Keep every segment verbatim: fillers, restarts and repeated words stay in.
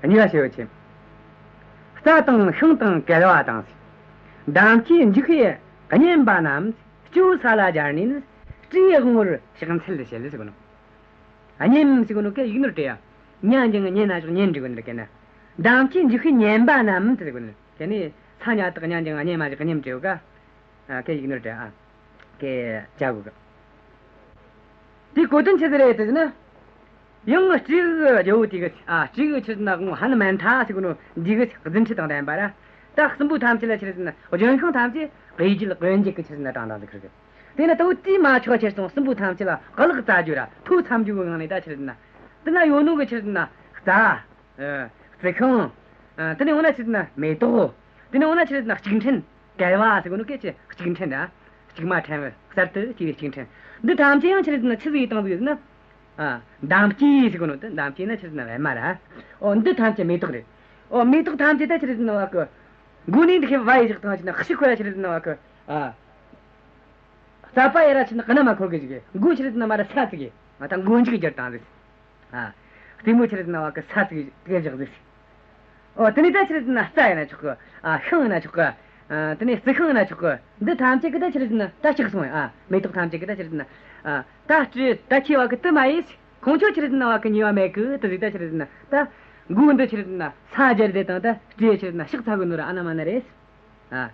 གཉིས་པ་ཞེས་པ་ཆེ། རྩྭ་དང་ཤིང་དང་གད་པ་དང་། འདམ་སྐྱེས་འཇིགས་པས་མཉེན་པ་རྣམས། སྤྱི་བོ་ས་ལ་སྦྱར་ནས་ནི། སྤྲེའུའི་དབང་པོར་ཕྱག་འཚལ་ཞེས་ཟེར་གོ་ནོ། མཉེན་ཟེར་གོ་ནོ་གན་ཡིག་ནོར་བྲིས་ཡ། མཉེན་ཀྱང་མཉེན་ན་ཞོག་མཉེན་འབྲི་གོ་ནོ་གན་ན། འདམ་སྐྱེས་འཇིགས་པས་མཉེན་པ་རྣམས་ཟེར་གོ་ནོ་གན་ནི། ས་ཉ་བཏགས་མཉེན་ཀྱང་མཉེན་མ་ཞོག་མཉེན་བྲིས་ཡོད་ཀ། ཨ། གན་ཡིག་ནོར་བྲིས་ཨ། གན་ཅ་གོ་གི། དེའི་གོ་དོན་ཆི་ཟིག་རེད་ཟེར་ན། ཡང་སྤྲེའུ་གི་རྒྱལ་པོ་དེ་གི། ཨ། སྤྲེའུ་གི་ཆི་ཟེར་ན་དབང་པོ་ཧ་ནུ་མན་ཐ་ཟེར་གོ་ནོ་འདི་གི་རྫུ་འཕྲུལ་དང་ལྡན་པ་ར། ད་སྲིན་པོ་ཐམས་ཅད་ལ་ཆི་ཟེར་ན་ལྗོན་ཤིང་ཐམས་ཅད་གཡས་འགྱེལ་གཡོན་འགྱེལ་གི་ཆི་ཟེར་ན་བཏང་བཏང་ཟིག་ཁུར་གི། དེ་ན་ད་དེ་མ་ཆོག་ཆེར་སོང་སྲིན་པོ་ཐམས་ཅད་ལ་གླགས་བཙལ་རྒྱུ་ར་ཐོ་འཚམ་རྒྱུ་གི་ངང་ནས་ད་ཆི་ཟེར་ན། དེ་ན་ཡོད་ནོ་གི་ཆི་ཟེར་ན་རྩྭ། ཨ། རྩི་ཤིང་། ཨ། དེ་ནས་འོ་ན་ཆི་ཟེར་ན་མེ་ཏོག་དེ་ནས་འོ་ན་ཆི་ཟེར་ན་ལྕུག་ཕྲན། གད་པ་ཟེར་གོ་ནོ་སྐད་ཆ་ལྕུག་ཕྲན་ར། ལྕུག་མ་ཕྲན་བུ་གསར་དུ་སྐྱེས་པའི་ལྕུག་ཕྲན། འདི་ཐམས་ཅད་ཡང་ཆི་ཟེར་ན་ཆི་ཟིག་ཡེ་བཏང་ཟིག་ཟེར་ན། ཨ། འདམ་སྐྱེས་ཟེར་གོ་ནོ་དེ། འདམ་སྐྱེས་ན་ཆི་ཟེར་ན་པད་མ་ར། འོ། འདི་ཐམས་ཅད་མེ་ཏོག་རེད། འོ། མེ་ཏོག་ཐམས་ཅད་ད་ཆི་ཟེར་ན་བ་གི། མགོ་ནས་འདི་ཁེ་བ་ཡི་བཞག་དང་ཆི་ན་ཤི་ཁོ་ཡ་ཆི་ཟེར་ན་བ་གི། ཨ། རྩ་བ་ཡ་ར་ཆི་ན་གནམ་མ་འཁོར་གི་ཟིག་མགོ་ཆི་ཟེར་ན་མ་ར་ས་ཟིག་ང་ད་མགོ་མཇུག་སྒྱུར་བཏང་ཟིག་ཨ། རྩེ་མོ་ཆི་ཟེར་ན་བ་གི་ས་ཟིག་དེ་བཞག་ཟིག་འོ། དེ་ནས་ད་ཆི་ཟེར་ན་རྩྭ་ཡིན་ན་ཆོག་གི། ཨ། ཤིང་ཡིན་ན་ཆོག་གི། ཨ། དེ་ནས་རྩི་ཤིང་ཡིན་ན་ཆོག་གི། འདི་ཐམས་ཅད་གི་ད་ཆི་ཟེར་ན་ད་ཆག་སོང་ཡ། ཨ། མེ་ཏོག་ཐམས་ཅད་གི་ད་ཆི་ཟེར་ན། ཨ། ད་སྤྲེའུ་ད་ཁྱེད་བ་གི་དེ་མ་ཡེ། ཁོང་ཆོ་ཆི་ཟེར་ན་བ་གི་ཉེས་པ་མེད་གི་དེ་ཟིག་ད་ཆི་ཟེར་ན་ད། མགོ་འདི་ཆི་ཟེར་ན་ས་སྦྱར་དེ་དང་ད་སྤྲེའུ་ཆི་ཟེར་ན་ཕྱག་འཚལ་གི་ནོ་ར་ཨ་ན་མ་ན་རེད། ཨ།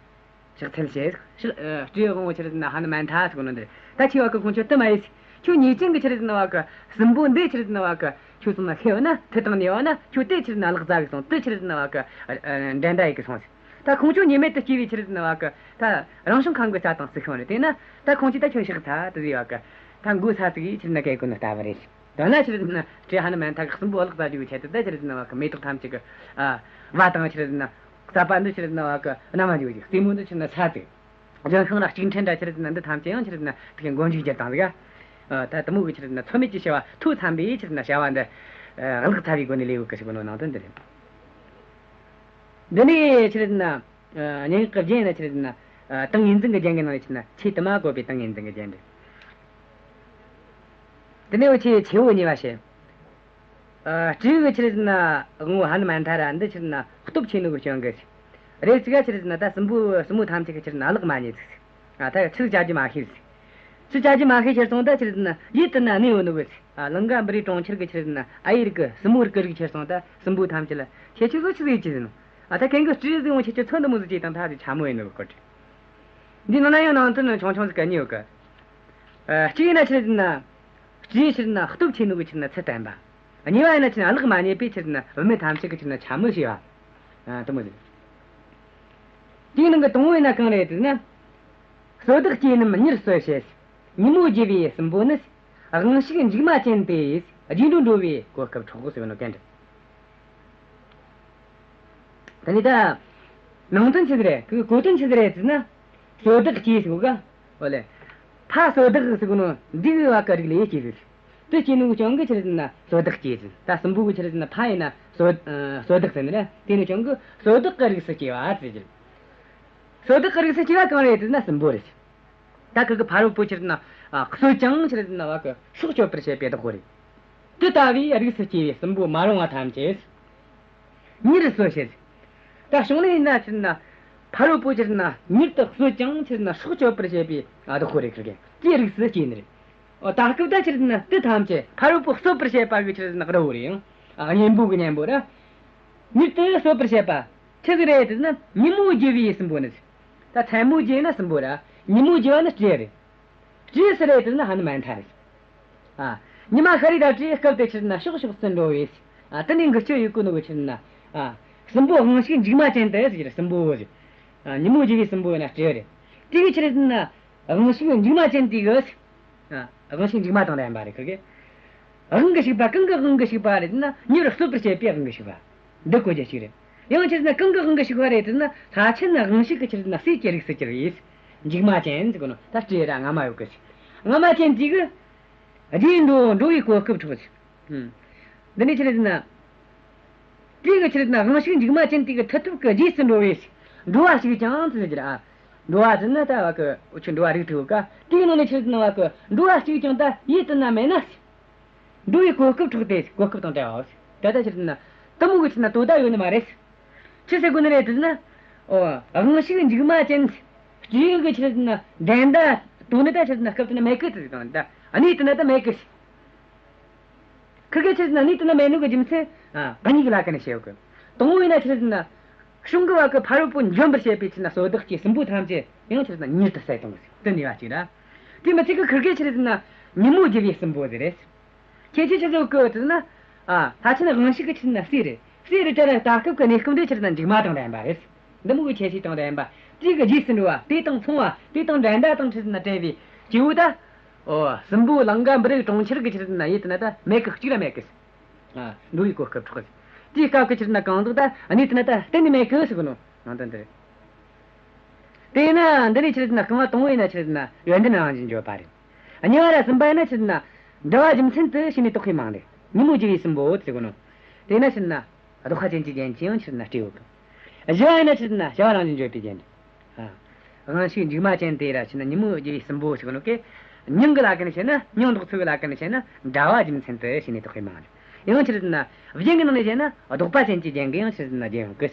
ཕྱག་འཚལ་ཞེས། ཕྱག་ཨ། སྤྲེའུ་དབང་པོ་ཆི་ཟེར་ན་ཧ་ནུ་མན་ཐ་ཟེར་གོ་ནོ་འདི། ད་ཁྱེད་བ་གི་ཁོང་ཆོ་དེ་མ་ཡེ། ཁྱོད་ཉེས་ཅན་གི་ཆི་ཟེར་ན་བ་གི་སྲིན་པོ་འདི་ཆི་ཟེར་ན་བ་གི་ཁྱོད་སོང་ན་ཤི་བ་ན་དེ་དང་ནས་བ་ན་ཁྱོད་དེ་ཆི་ཟེར་ན་གླགས་བཙལ་གི་སོང་། དེ་ཆི་ཟེར་ན་བ་གི་ཨ། ཨ། འགྲན་ཟླ་ཡེ་གི་སོང་། ད་ཁོང་ཆོ་ཉེས་མེད་དུ་སྐྱེས་པའི་ཆི་ཟེར་ན་བ་གི་ད་རང་བྱུང་ཁམས་གི་རྩྭ་དང་རྩི་ཤིང་རེད། དེ་ན་ད་ཁོང་ཆོ་ད་ཁྱོད་ཕྱག་འཚལ་དེ་ཟིག་བ་གི་ད་མགོ་ས་ཟིག་ཆི་ཟེར་ན་གས་གོ་ནོ་ལྟ་བུ་རེད། དོན་ལ་ཆི་ཟེར་ན་སྤྲེའུ་ཧ་ནུ་མན་ཐ་གི་སྲིན་པོ་གླགས་བཙལ་རྒྱུ་གི་ཆེད་དུ་ད་ཆི་ཟེར་ན་བ་གི་མེ་ཏོག་ཐམས་ཅད་གི། ཨ། བ་དང་ཆི་ཟེར་ན་རྩ་བ་འདི་ཆི་ཟེར་ན་བ་གི་གནམ་མ་འཇུག་ཅིག་རྩེ་མོ་འདི་ཆི་ཟེར་ན་ས་ཟིག་ལྗོན་ཤིང་ལ་ལྕུག་ཕྲན་འདྲ་ཆི་ཟེར་ན་འདི་ཐམས་ཅད་ཡང་ཆི་ཟེར་ན་དེ་གི་མགོ་མཇུག་སྒྱུར་བཏང་ཟིག་ཨ། ད་དེ་མོ་གི་ཆི་ཟེར་ན་མཚམས་མེད་ཀྱི་བྱ་བ། ཐོ་འཚམ་པའི་ཆི་ཟེར་ན་བྱ་བ་འདི། ཨ། གླགས་བཙལ་བའི་སྒོ་ནས་ལས་ཡོད་གི་ཟེར་གོ་ནོ་ནང་དོན་འདི་རེད། འདི་ནས་ཆི་ཟེར་ན། ཨ། སྙན་ངག་གི་རྒྱན་ན་ཆི་ཟེར་ན། ཨ། ཏིང་ངེ་འཛིན་གྱི་རྒྱན་གྱི་ནང་ནས་ཆི་ཟེར་ན་ཆོས་དུ་མ་བཀོད་པའི་ཏིང་ངེ་འཛིན་གྱི་རྒྱན་རེད། དེ་ནས་འུ་ཆོས་ཆེ་བོ་གཉིས་པ་བཤད། ཨ། སྤྲེའུ་གི་ཆི་ཟེར་ན་དབང་པོ་ཧ་ནུ་མན་ཐ་ར་འདི་ཆི་ཟེར་ན་སྟོབས་ཆེ་ནོ་གི་རྐྱེན་གིས། རེ་ཞིག་ག་ཆི་ཟེར་ན་ད་སྲིན་པོ་སྲིན་མོ་ཐམས་ཅད་གི་ཆི་ཟེར་ན་གླགས་མ་རྙེད་ཟིག་ཨ། ད་ཆི་ཟིག་བྱ་རྒྱུ་མ་ཤེས་ཟིག་ཆི་བྱ་རྒྱུ་མ་ཤེས་ཁྱེར་སོང་ད་ཆི་ཟེར་ན་ཡུལ་དེ་ན་གནས་ཡོད་ནོ་གི། ཨ། ལང་ཀ་པུ་རིའི་གྲོང་ཁྱེར་གི་ཆི་ཟེར་ན་ཨའི་རིགས་གི་སྲིན་མོ་རིགས་གི་རིགས་ཁྱེར་སོང་ད་སྲིན་པོ་ཐམས་ཅད་ལ་ཁྱེད་ཆོ་ཚོ་ཆི་ཟིག་ཡེད་ཀྱི་ཟེར་ནོ། ཨ། ད་ཁྱེད་གི་སྤྲེའུ་ཟིག་འོང་ཁྱེད་ཆོ་ཚོ་འདི་མོ་ཟིག་བྱས་དང་ད་ཆི་ཆ་མོ་ཡིན་ནོ་གི་སྐོར་རེད། འདི་ནང་ན་ཡང་ནང་དོན་ཆུང་ཆུང་ཟིག་ག་གཉིས་ཡོད་གི། ཨ། གཅིག་ཡིན་ན་ཆི་ཟེར་ན། སྤྲེའུ་ཆི་ཟེར་ན་སྟོབས་ཆེ་ནོ་གི་ཆི་ཟེར་ན་ཚུལ་བསྟན་པ། གཉིས་པ་ཡིན་ན་ཆི་ཟེར་ན་གླགས་མ་རྙེད་པའི་ཆི་ཟེར་ན་བུད་མེད་ཐམས་ཅད་ཀྱི་ཆི་ཟེར་ན་འཕྱ་སྨོད་བྱས་པ། ཨ། དེ་མོ་ཟིག་དེའི་ནང་གི་དང་པོ་ཡིན་ན་གང་རེད་ཟེར་ན། གསོད་བདག་སྐྱེས་རྣམས་མྱུར་གསོད་བྱེད། ཉིན་མོ་རྒྱུ་བའི་སྲིན་པོ་ནི། དབང་ཕྱུག་མཇུག་མ་ཅན་དེ། རྗེས་འགྲོ་འགྲོ་བའི་གོ་སྐབས་འཕྲོག་ཟེར་བ་ནོ་གན་རེད། དེ་ནས་ད། ནང་དོན་ཆི་ཟིག་རེད། གོ་དོན་ཆི་ཟིག་རེད་ཟེར་ན། གསོད་བདག་སྐྱེས་ཟེར་གོ་ག་འོ་ལེ། ཕ་གསོད་བདག་ཟེར་གོ་ནོ་འདི་གི་བ་གི་རིགས་ལས་སྐྱེས་ཟིག་དེ་སྐྱེས་ནོ་གི་རྐྱེན་གིས་ཆི་ཟེར་ན་གསོད་བདག་སྐྱེས་ཟིག་ད་སྲིན་པོ་གི་ཆི་ཟེར་ན་ཕ་ཡིན་ན་གསོད། ཨ། གསོད་བདག་ཟེར་ནི་རེད། དེ་ནི་རྐྱེན་གིས་གསོད་བདག་གི་རིགས་སུ་སྐྱེས་པ་ཟེར་གི། གསོད་བདག་གི་རིགས་སུ་སྐྱེས་པ་གང་རེད་ཟེར་ན་སྲིན་པོ་རེད། ད་ཁི་གི་ཕ་རོལ་པོ་ཆི་ཟེར་ན། ཨ། གསོད་ཅིང་ཆི་ཟེར་ན་བ་གི་སྲོག་གཅོད་པར་བྱེད་པའི་བདག་པོ་རེད། དེ་ལྟ་བུའི་རིགས་སུ་སྐྱེས་པའི་སྲིན་པོ་མ་རུངས་པ་ཐམས་ཅད། མྱུར་གསོད་བྱེད། ད་བྱུང་ནས་ཡིན་ན་ཆི་ཟེར་ན། ཕ་རོལ་པོ་ཆི་ཟེར་ན་མྱུར་དུ་གསོད་ཅིང་ཆི་ཟེར་ན་སྲོག་གཅོད་པར་བྱེད་པའི་བདག་པོ་རེད། ཁི་གི་དེའི་རིགས་སུ་སྐྱེས་ནི་རེད། འོ། ད་སྐབས་ད་ཆི་ཟེར་ན་དེ་ཐམས་ཅད་ཕ་རོལ་པོ་གསོད་པར་བྱེད་པ་གི་ཆི་ཟེར་ན་བདག་པོ་རེད། ཡང་། ཨ། གཉེན་པོ་གི་གཉེན་པོ་ར། མྱུར་དུ་གསོད་པར་བྱེད་པ། ཆི་ཟིག་རེད་ཟེར་ན་ཉིན་མོ་རྒྱུ་བའི་སྲིན་པོ་ནི། ད་མཚན་མོ་རྒྱུ་ན་སྲིན་པོ་ར། ཉིན་མོ་རྒྱུ་བ་ནི་སྤྲེའུ་རེད། སྤྲེའུ་སུ་རེད་ཟེར་ན་ཧ་ནུ་མན་ཐ་རེད། ཨ། ཉི་མ་ཤར་རི་ད་སྤྲེའུ་སྐབས་དེ་ཆི་ཟེར་ན་ཕྱོགས་ཕྱོགས་སུ་འགྲོ་བས། ཨ། དེ་ནས་འགུལ་སྐྱོད་ཡོད་གོ་ནོ་གི་ཆི་ཟེར་ན། ཨ། སྲིན་པོ་དབང་ཕྱུག་མཇུག་མ་ཅན་དེ་ཟེར་གི་རེད། སྲིན་པོ་བོ་ཟེར། ཨ། ཉིན་མོ་རྒྱུ་བའི་སྲིན་པོ་ཡིན་ན་སྤྲེའུ་རེད། དེ་གི་ཆི་ཟེར་ན། དབང་ཕྱུག་མཇུག་མ་ཅན་དེ་གི། ཨ། དབང་ཕྱུག་མཇུག་མ་དང་ལྡན་པ་རེད། ཁི་གི། དབང་གི་ཕྱུག་པ། གང་གི་དབང་གི་ཕྱུག་པ་རེད་ཟེར་ན་མྱུར་གསོད་པར་བྱེད་པའི་དབང་གི་ཕྱུག་པ། འདི་གོ་རྒྱུ་ཞིག་རེད། ཡང་ཆི་ཟེར་ན་གང་གི་དབང་གི་ཕྱུག་པ་རེད་ཟེར་ན་ལྷ་ཆེན་དབང་ཕྱུག་གི་ཆི་ཟེར་ན་སྲས་ཀྱི་རིགས་སུ་གྱུར་བས། མཇུག་མ་ཅན་ཟེར་གོ་ནོ་ད་སྤྲེའུ་ར་རྔ་མ་ཡོད་གི། རྔ་མ་ཅན་དེ་གི། རྗེས་འགྲོ་འགྲོ་བའི་གོ་སྐབས་འཕྲོག་ཅིང་། འདི་ནས་ཆི་ཟེར་ན། དེ་གི་ཆི་ཟེར་ན་དབང་ཕྱུག་མཇུག་མ་ཅན་དེ་གི་མཐུ་སྟོབས་ཀྱི་རྗེས་སུ་འགྲོ་བས། འགྲོ་བ་ཞིག་ཀྱང་ཟེར་གི་ར། འགྲོ་བ་ཟེར་ན་ད་བ་གི་འུ་ཆོ་འགྲོ་བ་རིགས་དྲུག་ག་དེའི་ནང་ནས་ཆི་ཟེར་ན་བ་གི་འགྲོ་བ་ཞིག་ཀྱང་ད་ཡུལ་དེ་ན་མེད་ན། འགྲོ་བའི་གོ་སྐབས་འཕྲོག་སྟེ་གོ་སྐབས་དང་བྲལ་བའོ། ད་ལྟ་ཆི་ཟེར་ན། དེ་མོ་གི་ཆི་ཟེར་ན་དོ་ཟླ་ཡོད་ནི་མ་རེད། ཆི་ཟེར་དགོས་ནི་རེད་དེ་ཟེར་ན། ཨོ། དབང་ཕྱུག་མཇུག་མ་ཅན། སྤྲེའུ་གི་ཆི་ཟེར་ན་འགྲན་ཟླ་དོ་ནི་ད་ཆི་ཟེར་ན་སྐབས་དེ་ན་མེད་གི་དེ་ཟེར་ད། གནས་དེ་ན་ད་མེད་གི། ཁི་གེ་ཆི་ཟེར་ན་གནས་དེ་ན་མེད་ནོ་གི་རྒྱུ་མཚན། ཨ། གཉིས་ཀྱི་ལ་ཀ་ནས་བཤད་ཡོད་གི། དང་པོ་ཡིན་ན་ཆི་ཟེར་ན། གཞུང་གི་བ་གི་ཕ་རོལ་པོ་འཇོམས་པར་བྱེད་པའི་ཆི་ཟེར་ན་སོ་བདག་གི་སྲིན་པོ་ཐམས་ཅད་ཡང་ཆི་ཟེར་ན་མྱུར་དུ་བསད་གཏོང་གི་ཟེར། དེ་ནུས་པ་གཅིག་ར། དེ་མི་ཚད་གི་ཁིར་གེ་ཆི་ཟེར་ན་ཉིན་མོ་རྒྱུ་བའི་སྲིན་པོ་ཟེར་རེད། ཁྱེད་ཆོས་ཆི་ཟིག་གི་དེ་ན། ཨ། ལྷ་ཆེན་དབང་ཕྱུག་གི་ཆི་ཟེར་ན་སྲས་རེད། སྲས་རེད་དྲ་ར་ད་སྐབས་ཀྱི་གནས་སྐབས་འདི་ཆི་ཟེར་ན་མཇུག་མ་དང་ལྡན་པ་རེད། འདི་མོ་གི་ཁྱད་ཆོས་དང་ལྡན་པ། དེ་གི་རྗེས་སུ་འགྲོ་བ། དེ་དང་མཚུངས་པ། དེ་དང་འགྲན་ཟླ་དང་ཆི་ཟེར་ན་བྲལ་བའི་སྐྱེ་བོ་ད། ཨོ། སྲིན་པོ་ལང་ཀ་པུ་རིའི་གྲོང་ཁྱེར་གི་ཆི་ཟེར་ན་ཡུལ་དེ་ན་ད་མེད་གི། གཅིག་ར་མེད་གི། ཨ། འགྲོ་བའི་གོ་སྐབས་འཕྲོག་གི། དེའི་སྐབས་ཀྱི་ཆི་ཟེར་ན་གང་ཟག་ད་གནས་དེ་ན་ད་གཏན་ནས་མེད་གི་ཟེར་གོ་ནོ། ནང་དོན་འདི་རེད། དེས་ན་འདི་ནས་ཆི་ཟེར་ན་རྐང་བ་དང་པོ་ཡིན་ན་ཆི་ཟེར་ན་ཡོན་ཏན་རང་བཞིན་བརྗོད་པ་རེད། གཉིས་པ་ར་གསུམ་པ་ཡིན་ན་ཆི་ཟེར་ན་འདྲ་བ་རྒྱུ་མཚན་དུ་བྱས་ནས་བཏགས་པའི་མིང་རེད། ཉིན་མོ་རྒྱུ་བའི་སྲིན་པོ་ཟེར་གོ་ནོ། དེས་ན་ཆི་ཟེར་ན་ལྡོག་པ་ཅན་གྱི་རྒྱན་གྱིས་ཡང་ཆི་ཟེར་ན་སྤྲས་ཡོད་གི། བཞི་བ་ཡིན་ན་ཆི་ཟེར་ན་བྱ་བ་རང་བཞིན་བརྗོད་པའི་རྒྱན་རེད། ཨ། དབང་ཕྱུག་མཇུག་མ་ཅན་དེ་ར་ཆི་ཟེར་ན་ཉིན་མོ་རྒྱུ་བའི་སྲིན་པོ་ཟེར་གོ་ནོ་གི། མྱིང་གི་ལ་ཀ་ནས་བཤད་ན། མྱིང་འདོགས་ཚུལ་གྱི་ལ་ཀ་ནས་བཤད་ན་འདྲ་བ་རྒྱུ་མཚན་དུ་བྱས་ནས་བཏགས་པའི་མིང་རེད། ཡང་ཆི་ཟེར་ན་རྒྱན་གྱི་ནང་ནས་བཤད་ན་ལྡོག་པ་ཅན་གྱི་རྒྱན་གྱིས་ཡང་ཆི་ཟེར་ན་བརྒྱན་ཡོད་གི།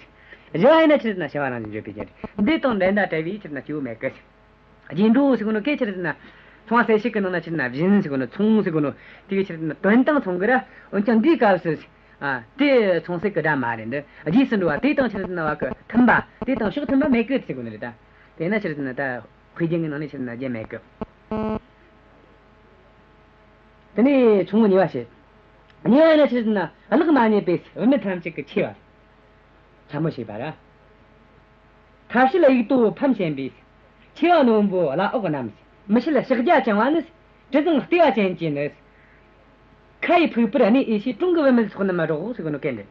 བཞི་བ་ཡིན་ན་ཆི་ཟེར་ན་བྱ་བ་རང་བཞིན་བརྗོད་པའི་རྒྱན་རེད། འདི་དང་འགྲན་ཟླ་བྲལ་བའི་ཆི་ཟེར་ན་སྐྱེ་བོ་མེད་གི། རྗེས་འགྲོ་ཟེར་གོ་ནོ་གི་ཆི་ཟེར་ན། མཚུངས་པ་གསལ་བྱེད་ཀྱི་ནང་ན་ཆི་ཟེར་ན་བཞིན་ཟེར་གོ་ནོ། མཚུངས་ཟེར་གོ་ནོ། དེ་གི་ཆི་ཟེར་ན་དོན་དང་མཚུངས་གི་ར། འོན་ཀྱང་འདིའི་སྐབས་སུ། ཨ། དེ་མཚུངས་གསལ་གི་སྒྲ་མ་རེད། འདི་རྗེས་སུ་འགྲོ་བ། དེ་དང་ཆི་ཟེར་ན་བ་གི་མཐུན་པ། དེ་དང་ཕྱོགས་མཐུན་པ་མེད་གི་ཟེར་གོ་ནི་རེད་ད། དེས་ན་ཆི་ཟེར་ན་ད་དཔེ་རྒྱན་གྱི་ནང་ནས་ཆི་ཟེར་ན་རྒྱན་མེད་གི། དེ་ནས་ཆུང་ངུ་གཉིས་པ་བཤད། གཉིས་པ་ཡིན་ན་ཆི་ཟེར་ན་གླགས་མ་རྙེད་པའི་བུད་མེད་ཐམས་ཅད་ཀྱི་མཆེ་བ། ཕྲ་མོ་ཞེས་པ་ར། ཐར་བྱེད་དབྱུག་ཏོ་ཕམ་བྱེད་པའི། མཆེ་བ་རྣོན་པོ་བླ་འོག་རྣམས། མི་ཕྱེད་ཕྱག་རྒྱ་བཅིང་བ་ནི། དྲི་བཟང་ལྟེ་བ་ཅན་གྱི་ནི། ཁ་ཡི་ཕུག་པར་གནས་འོས་ཤིང་། གྲོང་གི་བུད་མེད་སོགས་རྣམས་སྒྲོགས་ཟེར་གོ་ནོ་གན་རེད།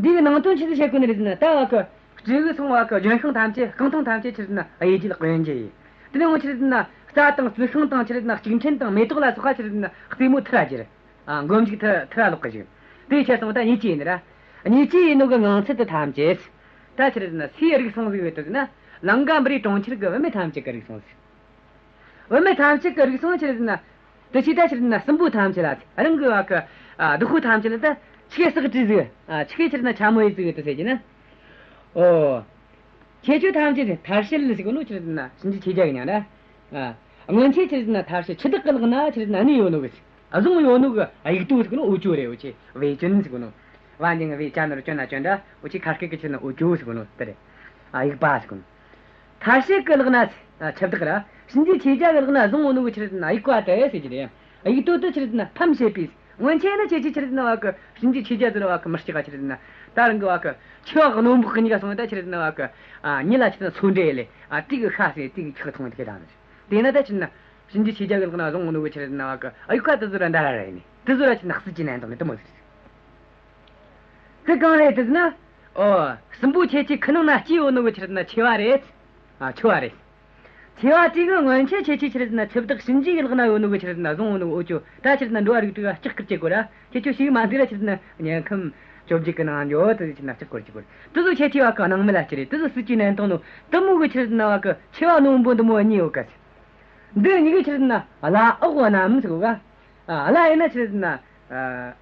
འདི་གི་ནང་དོན་ཆི་ཟིག་བཤད་གོ་ནི་རེད་ཟེར་ན། ད་བ་གི་སྤྲེའུ་སོང་བ་གི་ལྗོན་ཤིང་ཐམས་ཅད། རྐང་འཐུང་ཐམས་ཅད་ཆི་ཟེར་ན་གཡས་འགྱེལ་གཡོན་འགྱེལ་ཡིན། དེ་ནས་འོ་ཆི་ཟེར་ན་རྩྭ་དང་རྩི་ཤིང་དང་ཆི་ཟེར་ན་ལྕུག་ཕྲན་དང་མེ་ཏོག་ལ་སོགས་པ་ཆི་ཟེར་ན་རྩེ་མོ་མཐུ་ར་གྱུར། ཨ། མགོ་མཇུག་མཐུ་མཐུ་ར་ལོག་གི་བཞག། དེའི་ཕྱིར་སོང་ད་ཉེས་ཅན་ཡིན་ར། ཉེས་ཅན་ཡིན་ནོ་གི་ངང་ཚུལ་དེ་ཐམས་ཅད། ད་ཆི་ཟེར་ན་སུའི་རིགས་སོང་ཟིག་ཡོད་དོ་ཟེར་ན། ལང་ཀ་པུ་རིའི་གྲོང་ཁྱེར་གི་བུད་མེད་ཐམས་ཅད་ཀྱི་རིགས་སོང་ཟིག། བུད་མེད་ཐམས་ཅད་ཀྱི་རིགས་སོང་ཆི་ཟེར་ན། དེ་ཕྱིར་ད་ཆི་ཟེར་ན་སྲིན་པོ་ཐམས་ཅད་ལ། རང་གི་བ་གི། ཨ། བདག་པོ་ཐམས་ཅད་ལ་ད་ཆི་གེ་སྲེག་བྲིས་ཟིག། ཨ། ཆི་གེ་ཆི་ཟེར་ན་འཕྱ་སྨོད་ཡེད་ཟིག་ཡོད་དོ་ཟེར་གྱི་ན། ཨོ། ཁྱེད་ཆོ་ཐམས་ཅད་ཐར་བྱེད་ཟེར་གོ་ནོ་ཆི་ཟེར་ན་གཤིན་རྗེ་ཆོས་རྒྱལ་གི་མྱིང་ར། ཨ། སྔོན་ཆད་ཆི་ཟེར་ན་ཐར་བྱེད་ཆུ་བདག་གི་ལག་ན་ཆི་ཟེར་ན་གནས་ཡོད་ནོ་གི། ཨ། བཟུང་ཡོད་ནོ་གི། ཨ། དབྱུག་ཏོ་ཟེར་གོ་ནོ་འོ་ཅོ་རེད། འོ་ཆེ་བེ་ཅོན་ཟེར་གོ་ནོ། བ་འགྱིང་བེ་ཅ་ན་རོ་ཅོ་ན་ཅོ་འདྲ། འོ་ཆེ་ཁ་སྐད་ཀྱི་ཆི་ཟེར་ན་འོ་ཅོ་ཟེར་གོ་ནོ་དེ་རེད། ཨ། དབྱུག་པ་ཟེར་གོ་ནོ། ཐར་བྱེད་ཀྱི་ལག་ན། ཨ། ཆུ་བདག་ར། གཤིན་རྗེ་ཆོས་རྒྱལ་གྱི་ལག་ན་བཟུང་ཡོད་ནོ་གི་ཆི་ཟེར་ན་དབྱུག་པ་དེ་ཟེར་གྱི་རེད། དབྱུག་ཏོ་དེ་ཆི་ཟེར་ན་ཕམ་བྱེད་པའི། སྔོན་ཆད་ནི་ཁྱེད་ཆོས་ཆི་ཟེར་ན་བ་གི་གཤིན་རྗེ་ཆོས་རྒྱལ་ཟེར་བ་གི་མི་སྐྱིད་ག་ཆི་ཟེར་ན། ད་རང་གི་བ་གི་མཆེ་བ་རྣོན་པོ་གི་གཉིས་ཀ་སོང་ད་ཆི་ཟེར་ན་བ་གི། ཨ། གཉིས་ལ་ཆི་ཟེར་ན་ཚོ་འདྲེས་ལེ། ཨ། དེ་གི་ཤ་ཟོས། དེ་གི་ཁྲག་འཐུང་། དེ་གི་དང་། དེས་ན་ད་ཆི་ཟེར་ན་གཤིན་རྗེ་ཆོས་རྒྱལ་གྱི་ལག་ན་བཟུང་ཡོད་ནོ་གི་ཆི་ཟེར་ན་བ་གི་དབྱུག་པ་དེ་ཚོ་ར་འདྲ་ར་ར་ཡིན་ནི། དེ་ཚོ་ར་ཆི་ཟེར་ན་སྲིད་ཀྱི་ནན་ཏང་ནི་དེ་མོ་ཟིག། དེ་གང་རེད་དེ་ཟེར་ན། ཨོ། སྲིན་པོ་ཁྱེད་ཆོའི་ཁའི་ནང་ན་སྐྱེས་ཡོད་ནོ་གི་ཆི་ཟེར་ན་མཆེ་བ་རེད། ཨ། མཆེ་བ་རེད། མཆེ་བ་དེ་གིས་སྔོན་ཆད་ཁྱེད་ཆོས་ཆི་ཟེར་ན་ཆུ་བདག་གཤིན་རྗེ་གི་ལག་ན་ཡོད་ནོ་གི་ཆི་ཟེར་ན་བཟུང་ཡོད་ནོ་གི་འོ་ཅོ། ད་ཆི་ཟེར་ན་འགྲོ་བ་རིགས་དྲུག་ལ་ལྕག་སྐུལ་བྱེད་གོ་ར། ཁྱེད་ཆོ་ཞིག་མ་འདི་ར་ཆི་ཟེར་ན་དམྱལ་ཁམས་བཅོ་བརྒྱད་ཀྱི་ནང་འགྱོ། དེ་ཆི་ཟེར་ན་ལྕག་སྐུལ་བྱེད་གོ་ར། དེ་ཚོ་ཁྱེད་ཆོའི་བ་གི་སྣང་མེད་ལ་སྐྱུར་རེ། དེ་ཚོ་སྲིད་ཀྱི་ནན་ཏང་ནོ་དེ་མོ་གི་ཆི་ཟེར་ན་བ་གི་མཆེ་བ་རྣོན་པོ་འདི་མོ་གཉིས་ཡོད་ག་ཟེར། འདི་གཉིས་ཀྱིས་ཆི་ཟེར་ན་བླ་འོག་རྣམས་ཟེར་གོ་ག། ཨ། བླ་ཡིན་ན་ཆི་ཟེར་ན། ཨ།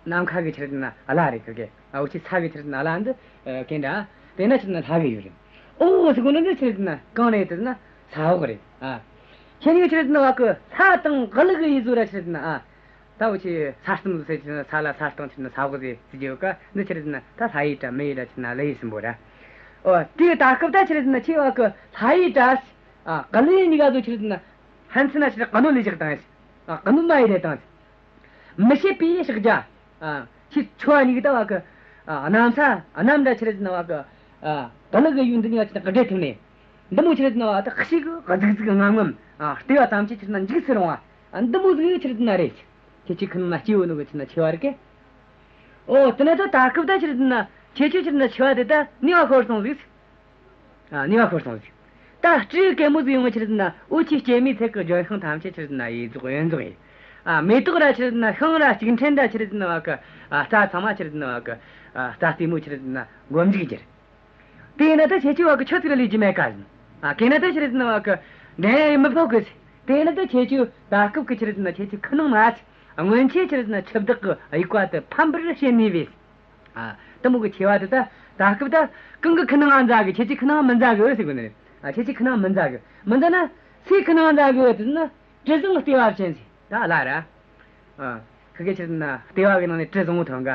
ནམ་མཁའ་གི་ཆི་ཟེར་ན་བླ་རེད་ཁི་གེ། ཨ། འོ་ཆེ་ས་གི་ཆི་ཟེར་ན་བླ་འདི། ཨ། གན་འདྲ། དེ་ན་ཆི་ཟེར་ན་ལྷ་གི་ཡུལ་རེད། འོག་ཟེར་གོ་ནི་འདི་ཆི་ཟེར་ན་གང་རེད་དེ་ཟེར་ན་ས་འོག་རེད། ཨ། ཁྱེད་གཉིས་ཆི་ཟེར་ན་བ་གི་ལྷ་དང་ཀླུ་གི་ཡུལ་ཟེར་ར་ཆི་ཟེར་ན། ཨ། ད་འོ་ཆེ་ས་སྟེང་ཟེར་ཆི་ཟེར་ན་ས་ལ། ས་སྟེང་ཆི་ཟེར་ན་ས་འོག་ཟེར་ཟེར་གྱི་ཡོད་ཀ། འདི་ཆི་ཟེར་ན་ད་ལྷ་ཡི་སྒྲ། མི་ཡི་སྒྲ་ཆི་ཟེར་ན་ཀླུ་ཡི་སྲིན་པོ་ར། ཨོ། དེ་ད་སྐབས་ད་ཆི་ཟེར་ན་ཁྱེད་བ་གི་ལྷ་ཡི་སྒྲ། ཨ། ཀླུ་ཡི་གཉིས་ཀ་ཚོ་ཆི་ཟེར་ན་ཕན་ཚུན་ན་ཆི་ཟེར་ན་ག་ནོ་ལས་བཞག་དང་། ཨ། ག་ནོ་མ་ཡི་རེད་དང་། མི་ཕྱེད་པའི་ཕྱག་རྒྱ། ཨ། ཁྱེད་ཆོ་བ་གཉིས་ཀྱིས་ད་བ་གི། ཨ། གནམ་ས་གནམ་འདྲ་ཆི་ཟེར་ན་བ་གི། ཨ། ཀླུ་གི་ཡུལ་འདི་གཉིས་ཀ་ཆི་ཟེར་ན་ག་འདྲེ་ཐིམ་ནས། འདི་མོ་ཆི་ཟེར་ན་བ་ད་ཤིག་གི་གཟིག་གཟིག་གི་ངམ་ངམ། ཨ། ལྟེ་བ་ཐམས་ཅད་ཆི་ཟེར་ན་འཇིགས་སུ་རུང་བ། ཨ། འདི་མོ་ཟིག་ཆི་ཟེར་ན་རེད། ཁྱེད་ཆོའི་ཁའི་ནང་ན་སྐྱེས་ཡོད་ནོ་གི་ཆི་ཟེར་ན་མཆེ་བ་རེད་ཀེ། ཨོ། དེ་ན་ད་ད་སྐབས་ད་ཆི་ཟེར་ན་ཁྱེད་ཆོའི་ཆི་ཟེར་ན་མཆེ་བ་དེ་ད་ནུས་པ་ཤོར་སོང་ཟིག། ཨ། ནུས་པ་ཤོར་སོང་ཟིག། ད་སྤྲེའུ་གན་མོ་ཟིག་ཡོང་བ་ཆི་ཟེར་ན་འོ་ཆེ་སྐྱེད་མོས་ཚལ་གི་ལྗོན་ཤིང་ཐམས་ཅད་ཆི་ཟེར་ན་གཡས་འཛུགས་གཡོན་འཛུགས་ཡེད། ཨ། མེ་ཏོག་ར་ཆི་ཟེར་ན་ཤིང་ར་ལྕུག་ཕྲན་ར་ཆི་ཟེར་ན་བ་གི། ཨ། རྩྭ་ཚང་མ་ཆི་ཟེར་ན་བ་གི། ཨ། རྩྭ་རྩེ་མོ་ཆི་ཟེར་ན་མགོ་མཇུག་གྱུར། དེ་ན་ད་ཁྱེད་ཆོའི་བ་གི་ཆོ་ཟིག་ར་ལས་རྒྱུ་མེད་ཀ་ཟེར། ཨ། གན་ན་ད་ཆི་ཟེར་ན་བ་གི་འགྲན་ཡ་ཡེ་མི་ཕོད་གི་ཟེར། དེ་ན་ད་ཁྱེད་ཆོའི་ད་སྐབས་གི་ཆི་ཟེར་ན་ཁྱེད་ཆོའི་ཁའི་ནང་ན་ཟེར། སྔོན་ཆད་ཆི་ཟེར་ན་ཆུ་བདག་གི་དབྱུག་པ་དེ་ཕམ་པར་བྱེད་ནུས་པའི། ཨ། དེ་མོ་གི་ཆེ་བ་དེ་ད་ད་སྐབས་ད་གང་གི་ཁ་ནང་མཛའ་གི། ཁྱེད་ཀྱི་ཁ་ནང་མི་མཛའ་གི་ཟེར་གོ་ནི་རེད། ཨ། ཁྱེད་ཀྱི་ཁ་ནང་མི་མཛའ་གི། མི་མཛའ་ན་སུའི་ཁ་ནང་མཛའ་གི་ཟེར་ན། དྲི་བཟང་ལྟེ་བ་ཅན་ཟེར། ད་བླ་ར། ཨ། ཁི་གེ་ཆི་རེད་ན་ལྟེ་བ་གི་ནང་ནས་དྲི་བཟང་བོ་ཐོན་ག།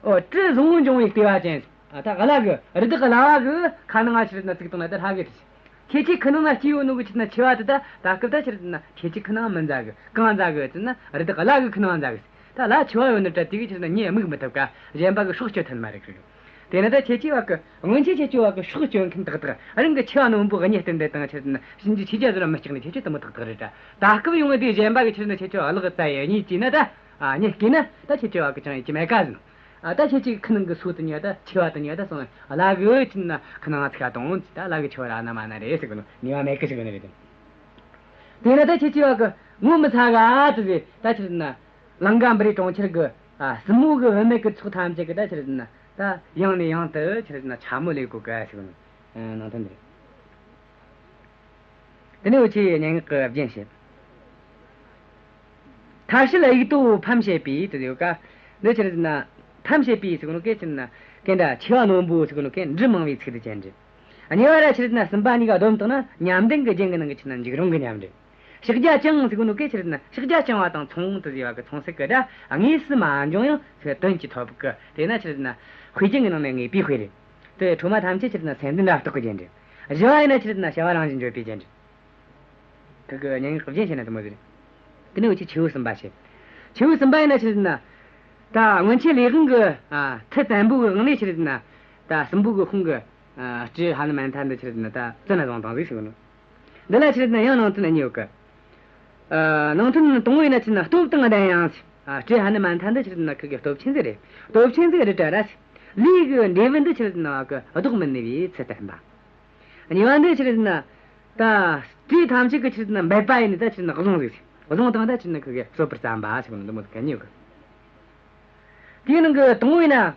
ཨོ། དྲི་བཟང་བོ་འབྱུང་བའི་ལྟེ་བ་ཅན་ཟེར། ཨ། ད་བླ་གི་རི་དྭགས་བླ་བ་གི་ཁ་ནང་ང་ཆི་རེད་ན་བཙུགས་བཏང་ན་ད་ཧ་གི་ཐི། ཁྱེད་ཀྱི་ཁ་ནང་ན་སྐྱེས་ཡོད་ནོ་གི་ཆི་རེད་ན་ཆེ་བ་དེ་ད་ད་སྐབས་ད་ཆི་རེད་ན་ཁྱེད་ཀྱི་ཁ་ནང་མི་མཛའ་གི། གང་མཛའ་གི་ཟེར་ན་རི་དྭགས་བླ་གི་ཁ་ནང་མཛའ་གི། ད་བླ་ཆེ་བ་ཡོད་ནི་ད་དེ་གི་ཆི་རེད་ན་ཉེ་དམིགས་མི་ཐུབ་ག། གཞན་པ་གི་སྲོག་གཅོད་ཐུབ་མ་རེད་གི། དེ་ནི་ད་ཁྱེད་ཀྱི་བ་གི་སྔོན་ཆད་ཁྱེད་ཀྱི་བ་གི་སྲོག་གཅོད་མཁན་ཏག་ཏག་རང་གི་ཆེ་བ་རྣོན་པོ་གཉིས་བསྟུན་ཏེ་དང་ཆི་རེད་ན་གཤིན་རྗེ་ཆོས་རྒྱལ་ཟེར་བ་མི་སྐྲག་ནི་ཁྱེད་ཀྱི་དེ་མོ་ཏག་ཏག་རེད་ད། ད་སྐབས་ཡོང་བ་དེ་གཞན་པ་གི་ཆི་རེད་ན་ཁྱེད་ཀྱི་བ་ལག་རྩལ་ཡི་གཉིས་ཀྱིས་ན་ད། ཨ། གཉིས་ཀྱིས་ན་ད་ཁྱེད་ཀྱི་བ་གི་ཅང་ཡི་ཅི་མེད་ག་ཟེར། ཨ། ད་ཁྱེད་ཀྱི་ཁ་ནང་གི་སོ་དེ་ཉོས་ད་ཆེ་བ་དེ་ཉོས་ད་སོང་། བླ་གི་ཆི་རེད་ན་ཁ་ནང་ང་ཚིག་ག་དང་ད་བླ་གི་ཆེ་བ་ར་ན་མ་ན་རེད་ཟེར་གི་ནོ། ནུས་པ་མེད་གི་ཟེར་གི་ནི་རེད་དེ། དེ་ན་ད་ཁྱེད་ཀྱི་བ་གི་ངོ་མི་ཚ་ག་ཟེར་ཟེར། ད་ཆི་རེད་ན་ལང་ཀ་པུ་རི་གྲོང་ཁྱེར་གི། ཨ། སྲིན་མོ་གི་བུད་མེད་གི་ཚོགས་ཐམས་ཅད་གི་ད་ཆི་རེད་ན་ད་ཡང་ནས་ཡང་དུ་ཆི་རེད་ན་འཕྱ་སྨོད་ལས་གོ་ག་ཟེར་གི་ནོ། ཨ། ནང་དོན་འདི་རེད། དེ་ནས་འུ་ཆོས་སྙན་ངག་གི་རྒྱན་བཤད། མཐར་བྱེད་དབྱུག་ཏོ་ཕམ་བྱེད་པའི་དེ་ཡོད་ཀ། འདི་ཆི་རེད་ན་ཕམ་བྱེད་པའི་ཟེར་གོ་ནོ་གན་ཆི་རེད་ན་གན་ད་ཆེ་བ་རྣོན་པོ་ཟེར་གོ་ནོ་གན་འབྲུ་མང་བའི་ཚིག་དེ་ཅན་རེད། གཉིས་པ་ར་ཆི་རེད་ན་གསུམ་པ་གཉིས་ཀ་བསྡོམས་བཏང་ན་ཉམས་ལྡན་གྱི་རྒྱན་གྱི་ནང་གི་ཆི་རེད་ན་འཇིགས་རུང་གི་ཉམས་རེད། ཕྱག་རྒྱ་བཅིངས་ཟེར་གོ་ནོ་གན་ཆི་རེད་ན་ཕྱག་རྒྱ་བཅིངས་པ་དང་མཚུངས་དེ་ཟེར་བ་གི་མཚུངས་གསལ་གི་སྒྲ། དངོས་སུ་མ་འབྱུང་ཡང་དོན་གྱིས་ཐོབ་གི། དེ་ན་ཆི་རེད་ན་དཔེ་རྒྱན་གྱི་ནང་ནས་ངེས་པའི་དཔེ་རེད། དེ་འཕྲོ་མ་ཐམས་ཅད་ཆི་རེད་ན་སེམས་ལྡན་རབ་རྟོག་གི་རྒྱན་རེད། བཞི་བ་ཡིན་ན་ཆི་རེད་ན་བྱ་བ་རང་བཞིན་བརྗོད་པའི་རྒྱན་རེད། ཁི་གི་སྙན་ངག་གི་རྒྱན་བཤད་ན་དེ་མོ་ཟིག་རེད། དེ་ནས་འུ་ཆོས་ཆེ་བོ་གསུམ་པ་བཤད། ཆེ་བོ་གསུམ་པ་ཡིན་ན་ཆི་རེད་ན། ད་སྔོན་ཆད་ལས་དབང་གི། ཨ། མཐུ་བཙན་པོ་གི་དབང་ནས་ཆི་རེད་ན། ད་སྲིན་པོ་གི་དཔུང་གི། ཨ། སྤྲེའུ་ཧ་ནུ་མན་ཐ་འདི་ཆི་རེད་ན་ད་བཙོན་ན་བཟུང་བཏང་ཟིག་ཟེར་གི་ནོ། འདི་ལ་ཆི་རེད་ན་ཡང་ནང་དོན་གཉིས་ཡོད་གི། ཨ། ནང་དོན་དང་པོ་ཡིན་ན་ཆི་རེད་ན་སྟོབས་དང་ལྡན་ཡང་། ཨ། སྤྲེའུ་ཧ་ནུ་མན་ཐ་འདི་ཆི་རེད་ན་ཁི་གི་སྟོབས་ཆེན་ཟིག་རེད། སྟོབས་ཆེན་ཟིག་རེད་དྲ་ར། ལས་གི་འབྲས་བུ་འདི་ཆི་རེད་ན་བ་གི་ལྡོག་མི་ནུས་པའི་ཚུལ་བསྟན་པ། གཉིས་པ་འདི་ཆི་རེད་ཟེར་ན། ད་སྤྲེའུ་ཐམས་ཅད་ཀྱིས་ཆི་རེད་ཟེར་ན་འབད་པ་ཡིན་ནི་ད་ཆི་རེད་ཟེར་ན་བཟུང་ཟིག། བཟུང་བཏང་ད་ཆི་རེད་ཟེར་ན་ཁི་གེ་གསོད་པར་བརྩམས་པ་ཟེར་གོ་ནོ་འདི་མོ་གི་གཉིས་ཡོད་གི། དེའི་ནང་གི་དང་པོ་ཡིན་ན།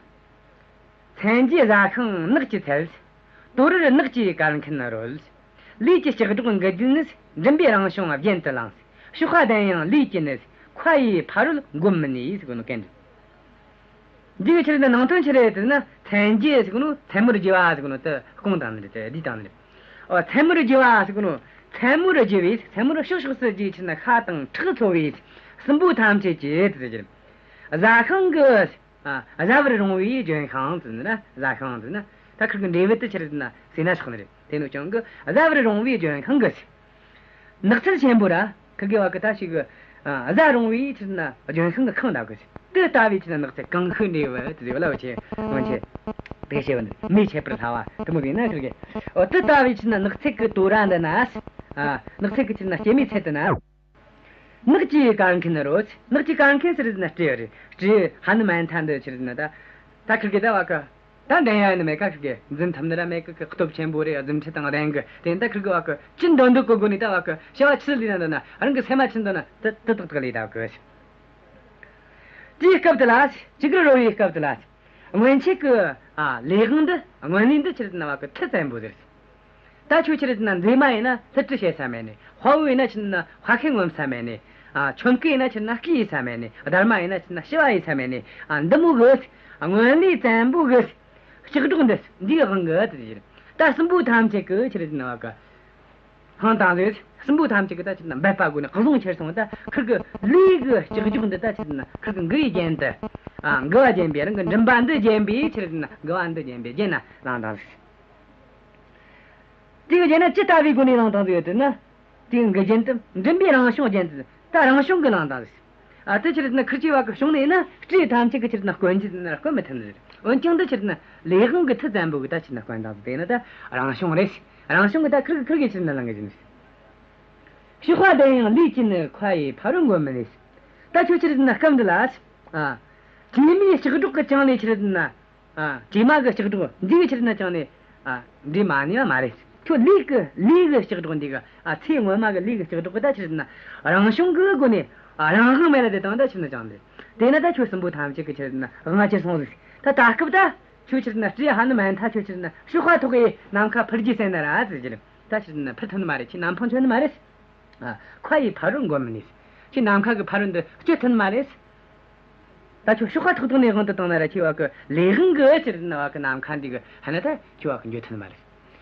མཚན་རྒྱུའི་བཟའ་ཤིང་ནགས་ཀྱི་ཚལ། དོ་རར་ནགས་ཀྱི་གར་མཁན་རོལ། ལས་ཀྱི་ལྕགས་སྒྲོག་འགུལ་རྒྱུ་ནི། མགྲིན་པའི་རང་བྱུང་རྒྱན་དུ་བླངས། གཤོག་པ་ལྡན་ཡང་ལས་ཀྱི་ནི། མཁའ་ཡི་ཕ་རོལ་འགོམ་མི་ནུས་ཟེར་གོ་ནོ་གན་རེད། འདི་གི་ཆི་རེད་ན་ནང་དོན་ཆི་རེད་ཟེར་ན། མཚན་རྒྱུ་ཟེར་གོ་ནོ་མཚན་མོར་རྒྱུ་བ་ཟེར་གོ་ནོ་དེ་སྐོང་བཏང་ནི་རེད། དེ་བསྡུས་བཏང་ནི་རེད། ཨོ། མཚན་མོར་རྒྱུ་བ་ཟེར་གོ་ནོ། མཚན་མོར་རྒྱུ་བའི། མཚན་མོར་ཕྱོགས་ཕྱོགས་སུ་རྒྱུ་ཆི་རེད་ན་ཤ་དང་ཁྲག་འཚོ་བའི་སྲིན་པོ་ཐམས་ཅད་ཀྱི་དེ་ཟེར་རྒྱུ་རེད། བཟའ་ཤིང་གི། ཨ། བཟའ་བར་རུང་བའི་ལྗོན་ཤིང་ཟེར་ན། བཟའ་ཤིང་ཟེར་ན། ད་ཁིར་གི་འབྲས་བུ་དེ་ཆི་རེད་ཟེར་ན་ཟོས་ན་ཆོག་ནི་རེད། དེ་ནོ་ཀྱང་གི་བཟའ་བར་རུང་བའི་ལྗོན་ཤིང་གི། ནགས་ཚལ་ཆེན་པོ་ར། ཁི་གེ་བ་གི་ད་ཞིག་གི། ཨ། བཟའ་རུང་བའི་ཆི་རེད་ཟེར་ན་ལྗོན་ཤིང་གི་ཁང་ད་གི། དེ་ལྟ་བུའི་ཆི་རེད་ན་ནགས་ཚལ་གང་ཤིང་འབྲས་བུ་དེ་ཟེར་བ་ལ་འུ་ཆོས་སྔོན་ཆད་དེ་བཤད་པ་འདི། མེ་མཆེད་པར་སླ་བ་དེ་མོ་ཟིག་ན་ཁིར་གི། འོ། དེ་ལྟ་བུའི་ཆི་རེད་ན་ནགས་ཚལ་གི་དོ་ར་འདི་ན། ཨ། ནགས་ཚལ་གི་ཆི་རེད་ན་སྐྱེད་མོས་ཚལ་དེ་ན། ནགས་ཀྱི་གར་མཁན་རོལ། ནགས་ཀྱི་གར་མཁན་ཟེར་ན་སྤྲེའུ་རེད། སྤྲེའུ་ཧ་ནུ་མན་ཐ་འདི་ཆི་རེད་ཟེར་ན་ད། ད་ཁིར་གི་ད་བ་གི། ད་འགྲན་ཡ་ཡིན་ནི་མེད་ཀ། ཁིར་གི་འཛིན་ཐུབ་ནི་ར་མེད་ཀ། ཁི་སྟོབས་ཆེན་པོ་རེད། རྫུ་འཕྲུལ་དང་ལྡན་གི། དེ་ད་ཁིར་གི་བ་གི་ཅི་འདོད་འདོད་གི་སྒོ་ནས་ད་བ་གི་བྱ་བ་ཆི་ལས་ན་འདོད་ན། རང་གི་སེམས་མ་ཆི་འདོད་ན་དེ་དེ་ཏག་ཏག་ལས་ད་གི། དེའི་སྐབས་དེ་ལ། ཅི་དགར་རོལ་བའི་སྐབས་དེ་ལ། སྔོན་ཆད་གི། ཨ། ལས་དབང་འདི། སྔོན་ལས་འདི་ཆི་རེད་ཟེར་ན་བ་གི་མཐུ་བཙན་པོ་ཟེར། ད་ཁྱོད་ཆི་རེད་ཟེར་ན་མཛེས་མ་ཡིན་ན་སླུ་བྲིད་བྱེད་ས་མེད་ནི། དཔའ་བོ་ཡིན་ན་ཆི་རེད་ཟེར་ན་དཔའ་ཤེད་ངོམ་ས་མེད་ནི། ཨ། མཆོད་མཁན་ཡིན་ན་ཆི་རེད་ཟེར་ན་སྐུ་ཡེད་ས་མེད་ནི། སྡར་མ་ཡིན་ན་ཆི་རེད་ཟེར་ན་ཞུ་བ་ཡེད་ས་མེད་ནི། ཨ། འདི་མོ་གི་སྔོན་ལས་བཙན་པོ་གི་ལྕགས་སྒྲོག་འདི། འདིའི་དབང་གིས་དེ་ཟེར། ད་སྲིན་པོ་ཐམས་ཅད་ཀྱིས་ཆི་རེད་ཟེར་ན་བ་གི་འཕངས་བཏང་ཟིག། སྲིན་པོ་ཐམས་ཅད་ཀྱིས་ད་ཆི་རེད་ཟེར་ན་འབད་པ་བསྒོས་ནས་བཟུང་ཁྱེར་སོང་། ད་ཁིར་གི་ལས་ཀྱི་ལྕགས་སྒྲོག་འདི་ད་ཆི་རེད་ཟེར་ན་ཁིར་གི་མགུ་བའི་རྒྱན་དུ། ཨ། མགུ་བ་བརྒྱན་པའི། རང་གི་མགྲིན་པ་འདི་བརྒྱན་པའི། ཆི་རེད་ཟེར་ན་མགུ་བ་འདི་བརྒྱན་པའི་རྒྱན་ན་བླངས་བཏང་ཟིག། དེ་གི་རྒྱན་ན་ཅི་ལྟ་བུའི་སྒོ་ནས་བླངས་བཏང་ཟིག་ཡོད་དེ་ན། དེའི་མགུལ་རྒྱན་དུ་མགྲིན་པའི་རང་བྱུང་རྒྱན་དུ་ད་རང་བྱུང་གི་བླངས་བཏང་ཟིག། ཨ། དེ་ཆི་རེད་ཟེར་ན་ཁིར་གི་བ་གི་བྱུང་ནས་ན་སྤྲེའུ་ཐམས་ཅད་ཀྱིས་ཆི་རེད་ཟེར་ན་སྐོན་རྒྱུ་ན་སྐོན་མི་ཐུབ་ནི་རེད། འོན་ཀྱང་འདི་ཆི་རེད་ཟེར་ན་ལས་དབང་གི་མཐུ་བཙན་པོ་གིས་ད་ཆི་རེད་ཟེར་ན་སྐོན་བཏང་ཟིག། དེ་ནི་ད་རང་བྱུང་རེད། རང་བྱུང་གིས་ད་ཁིར་གི་ཁིར་གི་ཆི་རེད་ཟེར་ན་བླང་གི་ཡིན། གཤོག་པ་ལྡན་ཡང་ལས་ཀྱི་ནི། མཁའ་ཡི་ཕ་རོལ་འགོམ་མི་ནུས། ད་ཁྱོད་ཆི་རེད་ཟེར་ན་སྐབས་འདི་ལ། ཨ། བྲིས་མའི་ལྕགས་སྒྲོག་གིས་བཅིངས་ལས་ཆི་རེད་ཟེར་ན། ཨ། བྲིས་མ་གི་ལྕགས་སྒྲོག་འདི་གིས་ཆི་རེད་ཟེར་ན་བཅིངས་ནས། ཨ། འབྲེལ་མ་ནུས་པ་མ་རེད། ཁྱོད་ལས་ཀྱི་ལས་ཀྱི་ལྕགས་སྒྲོག་འདི་གིས། ཨ། ཚེ་སྔོན་མ་གི་ལས་ཀྱི་ལྕགས་སྒྲོག་གིས་ད་ཆི་རེད་ཟེར་ན་རང་བྱུང་གི་སྒོ་ནས། ཨ། རང་དབང་མེད་ལ་དེ་དང་ད་ཆི་རེད་ཟེར་ན་བཅིངས་ནས། དེ་ན་ད་ཁྱོད་སྲིན་པོ་ཐམས་ཅད་ཀྱི་ཆི་རེད་ཟེར་ན་དབང་ཆེར་སོང་ཟིག། ད་ད་སྐབས་ད་ཁྱོད་ཆི་རེད་ཟེར་ན་སྤྲེའུ་ཧ་ནུ་མན་ཐ་ཁྱོད་ཆི་རེད་ཟེར་ན་གཤོག་པ་ཐོགས་གི་ནམ་མཁའ་འཕུར་རྒྱུ་ཟེར་ན་ར་ཟེར་གྱི་རེད། ད་ཆི་རེད་ཟེར་ན་འཕུར་ཐུབ་ནི་མ་རེད། ཁྱོད་ནམ་འཕང་ཆོད་ནི་མ་རེད། ཨ། མཁའ་ཡི་ཕ་རོལ་འགོམ་མི་ནུས། ཁྱོད་ནམ་མཁའ་གི་ཕ་རོལ་འདི་སྐྱོད་ཐུབ་ནི་མ་རེད། ད་ཁྱོད་གཤོག་པ་ཐོགས་དང་ལས་དབང་དུ་བཏང་ན་ར་ཁྱོད་བ་གི་ལས་དབང་གི་ཕྱིར་ན་བ་གི་ནམ་མཁའ་འདི་གི་ཧ་ན་ད་ཁྱོད་བ་གི་འགྱོ་ཐུབ་ནི་མ་རེད།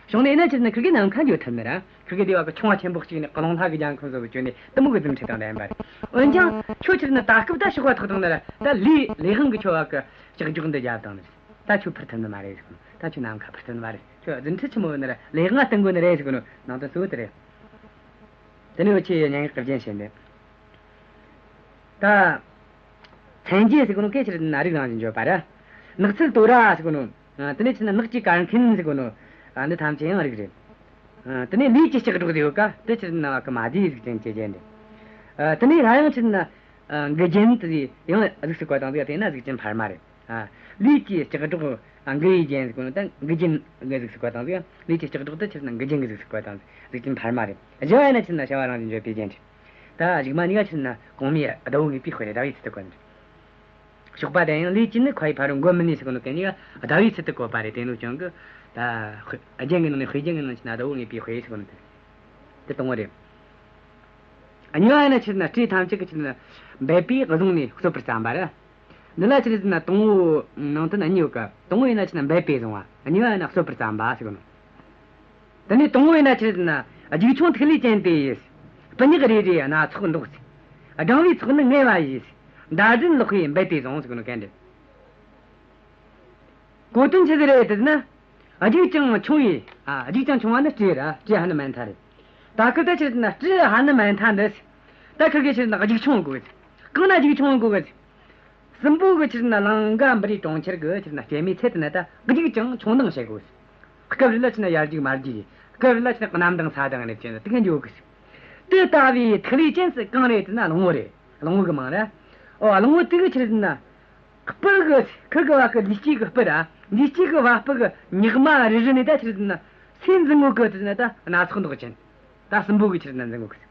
གཞུང་ནས་ན་ཕྱིར་ན་ཁིར་གི་ནམ་མཁའ་འགྱོ་ཐུབ་ནི་ར། ཁིར་གི་དེ་བ་གི་ཆུང་བ་ཆེན་པོ་གཅིག་ནས་རླུང་ལྷ་གི་རྒྱལ་ཁམས་བཟོ་བའི་སྐྱོན་ནས་གཏི་མུག་གི་རྫུ་འཕྲུལ་དང་ལྡན་པ་རེད། འོན་ཀྱང་ཁྱོད་ཕྱིར་ན་ད་སྐབས་ད་གཤོག་པ་ཐོགས་དང་ན་ར་ད་ལས་ལས་དབང་གི་ཁྱོད་བ་གི་ལྕགས་སྒྲོག་འདི་རྒྱབ་བཏང་ནི་རེད། ད་ཁྱོད་འཕུར་ཐུབ་ནི་མ་རེད་ཟེར་གོ་ནོ། ད་ཁྱོད་ནམ་མཁའ་འཕུར་ཐུབ་ནི་མ་རེད། ཁྱོད་རྫུ་འཕྲུལ་ཆི་མོ་ཡོད་ན་ར་ལས་དབང་བསྟུན་དགོས་ནི་རེད་ཟེར་གོ་ནོ། ནང་དོན་གཙོ་བོ་དེ་རེད། དེ་ནས་འུ་ཆོས་སྙན་ངག་གི་རྒྱན་བཤད་འདི། ད། མཚན་བརྒྱད་ཟེར་གོ་ནོ་སྐད་ཕྱིར་ན་རིགས་རང་བཞིན་བརྗོད་པ་ར། ནགས་ཚལ་དོ་ར་ཟེར་གོ་ནོ། ཨ། དེ་ནས་ཕྱིར་ན་ནགས་ཀྱི་གར་མཁན་ཟེར་གོ་ནོ། ཨ། འདི་ཐམས་ཅད་ཡང་རིགས་རེད། ཨ། དེ་ནས་ལས་ཀྱི་ལྕགས་སྒྲོག་ཟེར་ཡོད་ཀ་དེ་ཕྱིར་ན་བ་གི་མ་དེའི་གཟུགས་ཅན་གྱི་རྒྱན་རེད། ཨ། དེ་ནས་ར་ཡང་ཕྱིར་ན། ཨ། མགུལ་རྒྱན་དེ་ཡང་གཟུགས་སུ་བཀོད་དང་ཟིག་དེ་ན་གཟུགས་ཅན་འཕར་མ་རེད། ཨ། ལས་ཀྱི་ལྕགས་སྒྲོག་ཨ། མགུལ་ཡི་རྒྱན་ཟེར་གོ་ནོ་ད་མགུལ་རྒྱན་གྱི་གཟུགས་སུ་བཀོད་དང་ཟིག་ལས་ཀྱི་ལྕགས་སྒྲོག་དེ་ཕྱིར་ན་མགུལ་རྒྱན་གྱི་གཟུགས་སུ་བཀོད་དང་ཟིག་གཟུགས་ཅན་འཕར་མ་རེད། བཞི་བ་ཡིན་ན་ཕྱིར་ན་བྱ་བ་རང་བཞིན་བརྗོད་པའི་རྒྱན་རེད། ད་གཞུག་མ་གཉིས་ཀ་ཕྱིར་ན་གོང་མའི་ཟླ་བོ་དངོས་པོའི་དཔེ་རེད། ཟླ་བོའི་ཚུལ་དུ་བཀོད་ནི་རེད། གཤོག་པ་དེ་ཡང་ལས་ཀྱིས་ནི་མཁའ་ཡི་ཕ་རོལ་འགོད་མི་ནུས་ཟེར་གོ་ནོ་དེ་གཉིས་ཀ་ཟླ་བོའི་ཚུལ་དུ་བཀོད་པ་རེད། དེ་ནོ་ཀྱང་གི་ད་དཔེ་རྒྱན་གྱི་ནང་ནས་དཔེ་རྒྱན་གྱི་ནང་ཕྱིར་ན་ཟླ་བོ་དངོས་པོའི་དཔེ་ཟེར་གོ་ནོ་དེ་དེ་དང་པོ་རེད། གཉིས་པ་ཡིན་ན་ཕྱིར་ན་སྤྲེའུ་ཐམས་ཅད་ཀྱིས་ཕྱིར་ན་འབད་པས་བཟུང་ནས་གསོད་པར་བརྩམས་པ་རེད། འདི་ལ་ཕྱིར་ན་དང་པོ་ནང་དོན་གཉིས་ཡོད་ཀ་དང་པོ་ཡིན་ན་ཕྱིར་ན་འབད་པས་བཟུང་བ། གཉིས་པ་ཡིན་ན་གསོད་པར་བརྩམས་པ་ཟེར་གོ་ནོ། དེ་ནས་དང་པོ་ཡིན་ན་ཕྱིར་ན་རྒྱུག་མཆོང་ཐིག་ལེ་ཅན་དེ་ཡིས། སྤུ་ཉག་རེ་རེ་སྣ་ཚོགས་མདོག་ཅན། སྦྲང་བུའི་ཚོགས་ནི་ངལ་བ་ཡིས། འདར་ལྡན་ལག་པས་འབད་དེ་བཟུང་ཟེར་གོ་ནོ་གན་རེད། གོ་དོན་ཆི་ཟིག་རེད་ཟེར་ན། རྒྱུག་ཅིང་མཆོང་བའི། ཨ། རྒྱུག་ཅིང་མཆོང་བ་ནི་སྤྲེའུ་ར། སྤྲེའུ་ཧ་ནུ་མན་ཐ་རེད། ད་སྐབས་ད་ཕྱིར་ན་སྤྲེའུ་ཧ་ནུ་མན་ཐ་འདི། ད་ཁིར་གི་ཕྱིར་ན་རྒྱུག་མཆོང་དགོས། གང་ན་རྒྱུག་མཆོང་དགོས། སྲིན་པོ་གི་ཕྱིར་ན་ལང་ཀ་པུ་རིའི་གྲོང་ཁྱེར་གི་ཕྱིར་ན་སྐྱེད་མོས་ཚལ་དེ་ན་ད་རྒྱུག་ཅིང་མཆོང་ལྡིང་བྱེད་དགོས། སྐབས་རེ་ལ་ཕྱིར་ན་ཡར་རྒྱུག་མར་རྒྱུག་སྐབས་རེ་ལ་ཕྱིར་ན་གནམ་ལྡིང་ས་ལྡིང་ནས་ཕྱིར་ན་དེ་ག་འགྱོ་གི། དེ་ལྟ་བུའི་ཐིག་ལེ་ཅན་སུ་གང་རེད་ཟེར་ན་གླང་བོ་རེད། གླང་བོ་གི་མིང་རེད། ཨོ། གླང་བོ་དེ་གི་ཕྱིར་ན། སྤུ་གི་ཁིར་གི་བ་གི་ལུས་སྐྱེས་གི་སྤུ་ར། ལུས་སྐྱེས་གི་བ་སྤུ་གི་ཉག་མ་རེ་རེ་ནས་ད་ཕྱིར་ན་སུ་འཛིན་གོ་གི་ཟེར་ན་ད་སྣ་ཚོགས་མདོག་ཅན། ད་སྲིན་པོ་གི་ཕྱིར་ན་འཛིན་གོ་གི།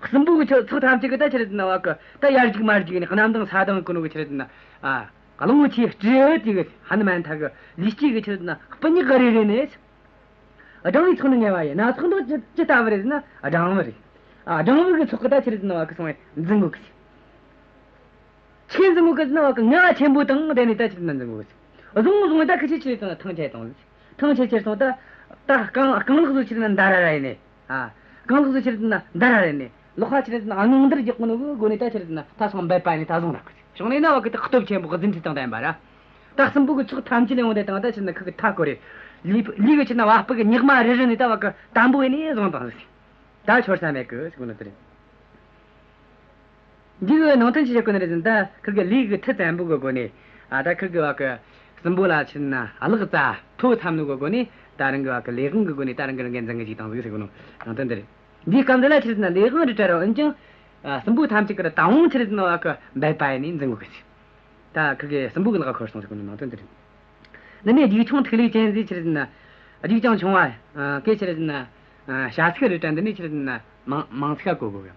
སྲིན་པོ་གི་ཕྱིར་ཚོགས་ཐམས་ཅད་གི་ད་ཕྱིར་ན་བ་གི་ད་ཡར་རྒྱུག་མར་རྒྱུག་ནས་གནམ་ལྡིང་ས་ལྡིང་གི་ནོ་གི་ཕྱིར་ན། ཨ། གླང་བོ་ཆེ་སྤྲེའུ་དེ་གི་ཧ་ནུ་མན་ཐ་གི་ལུས་སྐྱེས་གི་ཕྱིར་ན་སྤུ་ཉག་གི་རེ་རེ་ནས། སྦྲང་བུའི་ཚོགས་ནི་ངལ་བ་ཡིས། སྣ་ཚོགས་མདོག་ཅི་ཅི་ལྟ་བུ་རེད་ཟེར་ན་སྦྲང་བུ་རེད། ཨ། སྦྲང་བུ་གི་ཚོགས་གི་ད་ཕྱིར་ན་བ་གི་སོང་བས་འཛིན་གོ་གི། ཆི་འཛིན་གོ་གི་ཟེར་ན་བ་གི་ངལ་བ་ཆེན་པོ་དང་ལྡན་ནས་ད་ཕྱིར་ན་འཛིན་གོ་གི། བཟུང་བཟུང་ད་ཁི་ཆི་ཆི་ཟེར་ན་ཐང་ཆད་སོང་། ཐང་ཆད་ཆད་སོང་ད། ད་རྐང་རྐང་ལག་ཚོ་ཕྱིར་ན་འདར་ར་ར་ཡིན་ནས། ཨ། རྐང་ལག་ཚོ་ཕྱིར་ན་འདར་ར་ར་ཡིན་ནས། ལག་པ་ཕྱིར་ན་སྔངས་འདར་རྒྱག་གོ་ནོ་གི་སྒོ་ནས་ད་ཕྱིར་ན་ད་སོང་འབད་པ་ཡིན་ནས་ད་བཟུང་ར་གི། གཞུང་ནས་ན་བ་གི་ད་སྟོབས་ཆེན་པོ་གི་རྫུ་འཕྲུལ་དང་ལྡན་པ་ར། ད་སྲིན་པོ་གི་ཚོགས་ཐམས་ཅད་ལས་འོང་དེ་དང་ད་ཕྱིར་ན་ཁི་གི་མཐའ་སྐོར་རེ། ལུས་ལུས་གི་ཕྱིར་ན་བ་སྤུ་གི་ཉག་མ་རེ་རེ་ནས་ད་བ་གི་དམ་པོ་ཡིན་ནས་བཟུང་དང་ཟིག་ད་ཆོར་ས་མེད་གི་ཟེར་གོ་ནོ་དེ་རེད། འདི་གི་ནང་དོན་ཆི་བཤད་གོ་ནི་རེད་ཟེར་ན་ད་ཁིར་གི་ལུས་གི་མཐུ་བཙན་པོ་གི་སྒོ་ནས། ཨ། ད་ཁིར་གི་བ་གི་སྲིན་པོ་ལ་ཕྱིར་ན་གླགས་རྩ་ཐོབ་ཐབས་ནོ་གི་སྒོ་ནས་ད་རང་གི་བ་གི་ལས་དབང་གི་སྒོ་ནས་ད་རང་གི་རང་གི་འཛིན་གི་བཅུག་བཏང་ཟིག་ཟེར་གོ་ནོ་ནང་དོན་འདི་རེད། འདིའི་སྐབས་འདི་ལ་ཕྱིར་ན་ལས་དབང་རེ་བྲལ་ར། འོན་ཀྱང་། ཨ། སྲིན་པོ་ཐམས་ཅད་ཀྱི་ར་དང་བོ་ཕྱིར་ན་བ་གི་འབད་པ་ཡིན་ནས་འཛིན་གོ་གི་ཟིག་ད་ཁིར་གི་སྲིན་པོ་གི་ལག་འཁོར་སོང་ཟེར་གོ་ནོ་ནང་དོན་འདི་རེད། འདི་ནས་རྒྱུག་མཆོང་ཐིག་ལེ་ཅན་ཟེར་ཕྱིར་ན། རྒྱུག་ཅིང་མཆོང་བ། ཨ། སྐད་ཕྱིར་ན། ཨ། བྱ་ཚིག་རེ་བྲལ་འདི་ནས་ཕྱིར་ན་མིང་མིང་ཚིག་ག་གོ་དགོས་གི།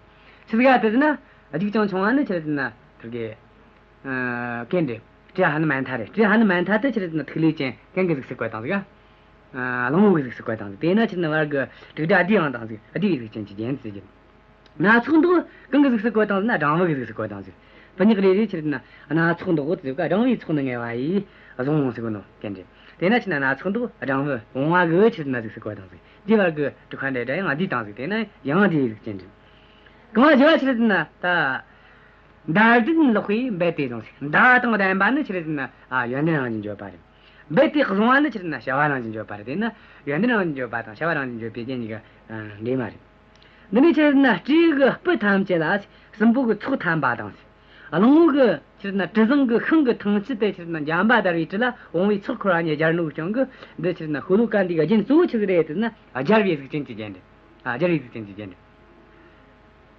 ཆི་ཟིག་ག་དེ་ཟེར་ན། རྒྱུག་ཅིང་མཆོང་བ་ནི་ཕྱིར་ན་ཁིར་གི། ཨ། གན་རེད། སྤྲེའུ་ཧ་ནུ་མན་ཐ་རེད། སྤྲེའུ་ཧ་ནུ་མན་ཐ་དེ་ཕྱིར་ན་ཐིག་ལེ་ཅན་གན་གི་གཟུགས་སུ་བཀོད་བཏང་ཟིག་ཨ། གླང་བོ་གི་གཟུགས་སུ་བཀོད་བཏང་ཟིག་དེས་ན་ཕྱིར་ན་བར་གི་དྲུག་སྒྲ་བསྡུས་ཡང་བཏང་ཟིག་བསྡུས་པའི་གཟུགས་ཅན་གྱི་རྒྱན་ཟེར་གི། སྣ་ཚོགས་མདོག་གང་གི་གཟུགས་སུ་བཀོད་བཏང་ཟེར་ན་སྦྲང་བུ་གི་གཟུགས་སུ་བཀོད་བཏང་ཟིག་སྤུ་ཉག་རེ་རེ་ཕྱིར་ན་སྣ་ཚོགས་མདོག་ཟེར་ག་སྦྲང་བུའི་ཚོགས་ནི་ངལ་བ་ཡིས་བཟུང་ཟེར་གོ་ནོ་གན་རེད། དེས་ན་ཕྱིར་ན་སྣ་ཚོགས་མདོག་སྦྲང་བུ་བུང་བ་གི་ཕྱིར་ན་གཟུགས་སུ་བཀོད་བཏང་ཟིག་འདི་བར་གི་དྲུག་པ་འབྲེལ་སྒྲ་ཡང་བསྡུས་བཏང་ཟིག་དེས་ན་ཡང་བསྡུས་པའི་གཟུགས་ཅན་རེད། གང་བཞི་བ་ཕྱིར་ན་ད། འདར་ལྡན་ལག་པས་འབད་དེ་བཟུང་ཟེར། འདར་དང་ལྡན་པ་ནི་ཕྱིར་ན། ཨ། ཡོན་ཏན་རང་བཞིན་བརྗོད་པ་རེད། འབད་དེ་བཟུང་བ་ནི་ཕྱིར་ན་བྱ་བ་རང་བཞིན་བརྗོད་པ་རེད། དེས་ན་ཡོན་ཏན་རང་བཞིན་བརྗོད་པ་དང་བྱ་བ་རང་བཞིན་བརྗོད་པའི་རྒྱན་གཉིས་ཀ་འདྲེས་མ་རེད། འདི་ནི་ཕྱིར་ན་སྤྲེའུ་གི་སྤུ་ཐམས་ཅད་ལ་སྲིན་པོ་གི་ཚོགས་འཐམ་པ་དང་། གླང་བོ་གི་ཕྱིར་ན་དྲི་བཟང་གི་ཤིང་གི་ཐང་ཅིག་དེ་ཕྱིར་ན་འཇམ་པ་བརྡར་བའི་དྲི་ལ་བུང་བའི་ཚོགས་འཁོར་བ་གཉིས་སྦྱར་ནོ་ཀྱང་གི་འདི་ཕྱིར་ན་ཤོ་ལོ་ཀ་འདི་གི་རྒྱན་གཙོ་བོ་ཆི་ཟིག་རེད་ཟེར་ན་སྦྱར་བའི་གཟུགས་ཅན་གྱི་རྒྱན་རེད། ཨ། སྦྱར་བའི་གཟུགས་ཅན་གྱི་རྒྱན་རེད།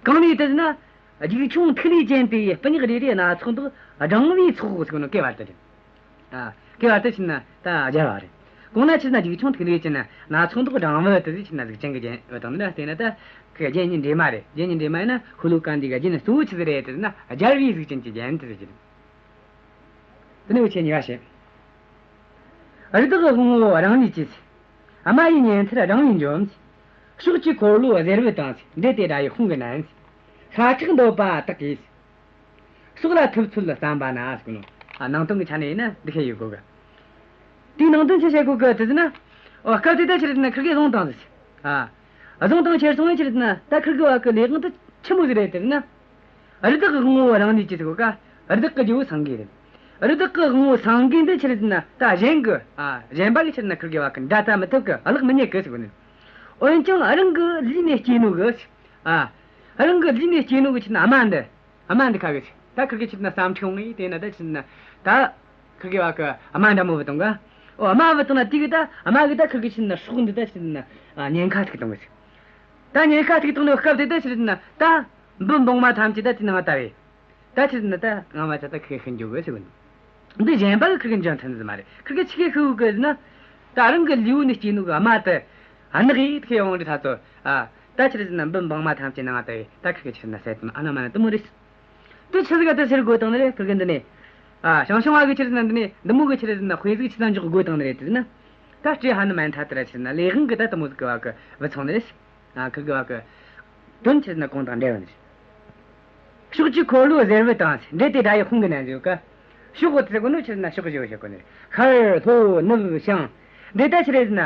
གང་ནས་ཟེར་ན། རྒྱུག་མཆོང་ཐིག་ལེ་ཅན་དེ་ཡི་སྤུ་ཉག་རེ་རེ་སྣ་ཚོགས་མདོག་སྦྲང་བུའི་ཚོགས་ཟེར་གོ་ནོ་གན་བར་དུ་རེད། ཨ། གན་བར་དུ་ཕྱིར་ན་ད་སྦྱར་བ་རེད། གོང་ན་ཕྱིར་ན་རྒྱུག་མཆོང་ཐིག་ལེ་ཅན་སྣ་ཚོགས་མདོག་སྦྲང་བུ་དེ་ཟེར་ཕྱིར་ན་གཟུགས་ཅན་གྱི་རྒྱན་ཡོད་དང་ནི་ལ་བལྟས་ན་ད་ཁོའི་རྒྱན་གཉིས་འདྲེས་མ་རེད། རྒྱན་གཉིས་འདྲེས་མ་ཡིན་ན་ཤོ་ལོ་ཀ་འདི་གི་རྒྱན་གཙོ་བོ་ཆི་ཟིག་རེད་ཟེར་ན་སྦྱར་བའི་གཟུགས་ཅན་གྱི་རྒྱན་དེ་ཟེར་གྱི་རེད། དེ་ནས་འུ་ཆོས་གཉིས་པ་བཤད། རི་དྭགས་དབང་པོ་རང་ལུས་ཀྱིས། རྨ་ཡི་གཉན་ཚད་སྦྲང་བུས་འཇོམས། ཕྱོགས་ཀྱི་འཁོར་ལོ་གཟེར་བུ་དང་། འདྲེ་དེ་དགྲ་ཡི་དཔུང་གིས་མནན། ཤ་ཁྲག་འདོད་པ་དག་གིས། ཕྱོགས་ལ་ཐུབ་ཚོད་བརྩམས་པ་ན་ཟེར་གོ་ནོ། ཨ། ནང་དོན་གྱི་ཆ་ནས་ཡིན་ན་འདི་བཤད་ཡོད་གོ་གི། དེའི་ནང་དོན་ཆི་བཤད་གོ་གི་ཟེར་ན། འོ། སྐབས་དེ་ད་ཆི་རེད་ཟེར་ན་ཁིར་གེ་བཟུང་བཏང་ཟིག། ཨ། བཟུང་བཏང་ཁྱེར་སོང་བས་ཆི་རེད་ཟེར་ན་ད་ཁིར་གེ་བ་གི་ལས་དབང་དེ་ཆི་མོ་ཟིག་རེད་ཟེར་ན། རི་དྭགས་ཀྱི་དབང་པོ་རང་ལུས་ཀྱི་ཟེར་གོ་ག། རི་དྭགས་ཀྱི་རྒྱལ་པོ་སེང་གེ་རེད། རི་དྭགས་ཀྱི་དབང་པོ་སེང་གེ་འདི་ཆི་རེད་ཟེར་ན་ད་གཞན་གི། ཨ། གཞན་པ་གི་ཆི་རེད་ཟེར་ན་ཁིར་གེ་བ་གི་འདྲ་ད་མི་ཐུབ་གི། གླགས་མི་རྙེད་གི་ཟེར་གོ་ནི། འོན་ཀྱང་རང་གི་ལུས་ནས་སྐྱེས་ནོ་གི། ཨ། རང་གི་ལུས་ནས་སྐྱེས་ནོ་གི་ཆི་རེད་ཟེར་ན་ཨ་མ་འདི། ཨ་མ་འདི་ཁ་གི་ཟེར། ད་ཁིར་གེ་ཆི་རེད་ཟེར་ན་བསམ་འཁྲུལ་ཡོང་ངེ་དེ་ན་ད་ཆི་རེད་ཟེར་ན་ད་ཁིར་གེ་བ་གི་ཨ་མ་འདྲ་མོ་བུད་བཏང་ག། འོ། ཨ་མ་བུད་བཏང་ན་དེ་གི་ད་ཨ་མ་གི་ད་ཁིར་གེ་ཆི་རེད་ཟེར་ན་སྲོག་འདི་ད་ཆི་རེད་ཟེར་ན། ཨ། ཉེན་ཁ་ཐུག་བཏང་གི་ཟེར། ད་ཉེན་ཁ་ཐུག་བཏང་ནོ་སྐབས་དེ་ད་ཆི་རེད་ཟེར་ན་ད་འབུ་འབུང་མ་ཐམས་ཅད་ད་དེ་ནང་ལྟ་བས། ད་ཆི་རེད་ཟེར་ན་ད་ང་མ་ཆ་ད་ཁིར་གེ་ཤི་འགྱོ་གི་ཟེར་གོ་ནི། འདི་གཞན་པ་གི་ཁིར་གེ་འཇོན་ཐུབ་ནི་མ་རེད། ཁིར་གེ་ཆི་གེ་ཤི་གོ་གི་ཟེར་ན། ད་རང་གི་ལུས་ནས་སྐྱེས་ནོ་གི་ཨ་མ་དེ། ཨ། ནག་ཡིད་ཁེ་ཡོང་རི་ཐ་ཚོ། ཨ། ད་ཆི་རེད་ཟེར་ན་འབུ་འབུང་མ་ཐམས་ཅད་ནང་ལྟ་བས། ད་ཁིར་གེ་ཆི་རེད་ཟེར་ན་བསད་དེ་ཨ་ན་མ་ན་དེ་མོ་རེད། དེ་ཆི་ཟིག་ག་དེ་ཟེར་དགོས་བཏང་ནི་རེད། ཁིར་གེ་འདི་ནས། ཨ། ཞང་ཞུང་བ་གི་ཆི་རེད་ཟེར་ན་འདི་ནས་འདི་མོ་གི་ཆི་རེད་ཟེར་ན་དཔེ་ཟིག་ཆི་ཟིག་འཇོག་དགོས་བཏང་ནི་རེད་ཟེར་ན། ད་སྤྲེའུ་ཧ་ནུ་མན་ཐ་དེ་ར་ཆི་རེད་ཟེར་ན་ལས་དབང་གི་ད་དེ་མོ་ཟིག་གི་བ་གི་བུད་སོང་ནི་རེད། ཨ། ཁིར་གེ་བ་གི་དོན་ཆི་རེད་ཟེར་ན་གོང་དང་འདྲ་བ་ནི་རེད། ཕྱོགས་ཀྱི་འཁོར་ལོ་གཟེར་བུ་དང་འབྲེལ་ཏེ་དགྲ་ཡི་དཔུང་གིས་མནན་ཟེར་ག། ཕྱོགས་ཟེར་གོ་ནོ་ཆི་རེད་ཟེར་ན་ཕྱོགས་བཞི་བོ་བཤད་གོ་ནི་རེད། ཤར་ལྷོ་ནུབ་བྱང་། འདི་ད་ཆི་རེད་ཟེར་ན།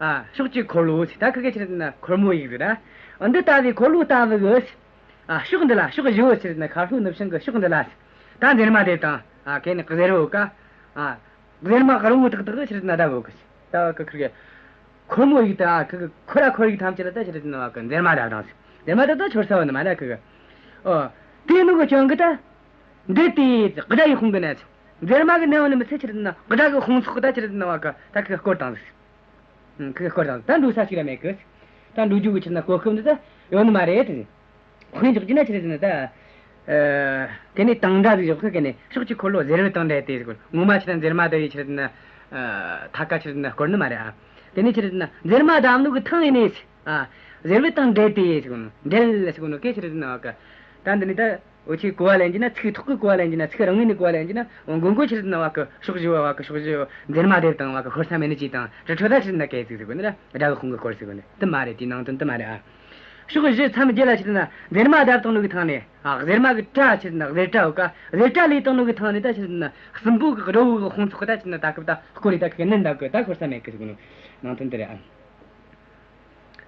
ཨ། ཕྱོགས་ཀྱི་འཁོར་ལོ་ཟེར། ད་ཁིར་གེ་ཆི་རེད་ཟེར་ན་ཁོར་མོ་ཡིག་ཟིག་ར། འདི་ལྟ་བུའི་འཁོར་ལོ་ལྟ་བུ་གི། ཨ། ཕྱོགས་འདི་ལ། ཕྱོགས་བཞི་བོ་ཆི་རེད་ཟེར་ན་ཤར་ལྷོ་ནུབ་བྱང་གི་ཕྱོགས་འདི་ལ། ད་འཛེར་མ་དེ་དང་། ཨ། གན་ནི་གཟེར་བུ་ག། ཨ། འཛེར་མ་རིང་བོ་ཏག་ཏག་ཆི་རེད་ཟེར་ན་ད་བོ་གི། ད་བ་གི་ཁིར་གེ་ཁོར་མོ་ཡིག་ད། ཨ། ཁིར་གེ་ཁོ་ར་ཁོར་ཡུག་ཐམས་ཅད་ལ་ད་ཆི་རེད་ཟེར་ན་བ་གི་འཛེར་མ་ད་དང་། འཛེར་མ་ད་ད་ཆོར་ས་བ་ནི་མ་ད་ཁིར་གེ། ཨོ། དེ་ནོ་གི་རྐྱེན་གིས་ད། འབྲེལ་ཏེ་དགྲ་ཡི་དཔུང་གིས་མནན་ཟེར། འཛེར་མ་གིས་མནན་བ་ནི་མི་ཚད་ཆི་རེད་ཟེར་ན་དགྲ་གི་དཔུང་ཚོགས་གིས་ད་ཆི་རེད་ཟེར་ན་བ་གི་ད་ཁིར་གེ་བསྐོར་བཏང་ཟིག། ཨང་། ཁིར་གེ་བསྐོར་བཏང་ཟིག། ད་འགྲོ་ས་ཞིག་ར་མེད་གི། ད་འགྲོ་རྒྱུ་གི་ཆི་རེད་ཟེར་ན་གོ་སྐབས་འདི་ད་ཡོད་ནི་མ་རེད་དེ། དཔེ་འཇོག་རྒྱུ་ན་ཆི་རེད་ཟེར་ན་ད། ཨ། དེ་ནས་དང་འདྲ་ཟིག་འཇོག་གི། གན་ནི་ཕྱོགས་ཀྱི་འཁོར་ལོ་གཟེར་བུ་དང་འབྲེལ་ཏེ་ཟེར་གོ། ངོ་མ་ཆི་རེད་ཟེར་ན་འཛེར་མ་ད་ཡི་ཆི་རེད་ཟེར་ན། ཨ། ཐ་ཀ་ཆི་རེད་ཟེར་ན་བསྐོར་ནི་མ་རེད། ཨ། དེ་ནས་ཆི་རེད་ཟེར་ན་འཛེར་མ་བསྡམས་ནོ་གི་ཐང་ཡིན་ནི། ཨ། གཟེར་བུ་དང་འབྲེལ་ཏེ་ཟེར་གོ་ནོ། འབྲེལ་ཟེར་གོ་ནོ་གན་ཆི་རེད་ཟེར་ན་བ་གི། ད་འདི་ནས་ད། འུ་ཆོས་གོ་བ་ལེན་རྒྱུ་ན། ཚིག་ཐོག་གི་གོ་བ་ལེན་རྒྱུ་ན། ཚིག་རང་ངོས་ནས་གོ་བ་ལེན་རྒྱུ་ན། འོ། མགོ་མགོ་ཆི་རེད་ཟེར་ན་བ་གི་ཕྱོགས་བཞི་བོ་བ་གི་ཕྱོགས་བཞི་བོ་འཛེར་མ་དེབ་དང་བ་གི་ཤོར་ས་མེད་ནི་ཅིག་དང་། རི་ཁྲོད་ད་ཆི་རེད་ཟེར་ན་གན་ཟིག་ཟེར་གོ་ནི་ར་དགྲ་གི་དཔུང་གིས་བསྐོར་ཟེར་གོ་ནི་དེ་མ་རེད། དེའི་ནང་དོན་དེ་མ་རེད། ཨ། ཕྱོགས་བཞི་མཚམས་བརྒྱད་ལ་ཆི་རེད་ཟེར་ན་འཛེར་མ་བསྡམས་བཏང་ནོ་གི་ཐང་ནས། ཨ། གཟེར་མ་གི་སྐྲ་ཆི་རེད་ཟེར་ན་གཟེར་སྐྲ་བོ་ག། གཟེར་སྐྲ་ལས་བཏང་ནོ་གི་ཐང་ནས་ད་ཆི་རེད་ཟེར་ན་སྲིན་པོ་གི་དགྲ་བོ་གི་དཔུང་ཚོགས་གིས་ད་ཆི་རེད་ཟེར་ན་ད་སྐབས་ད་བསྐོར་རེ་ད་ཁིར་གེ་མནན་ད་གི། ད་ཤོར་ས་མེད་གི་ཟེར་གོ་ནོ་ནང་དོན་དེ་རེད། ཨ།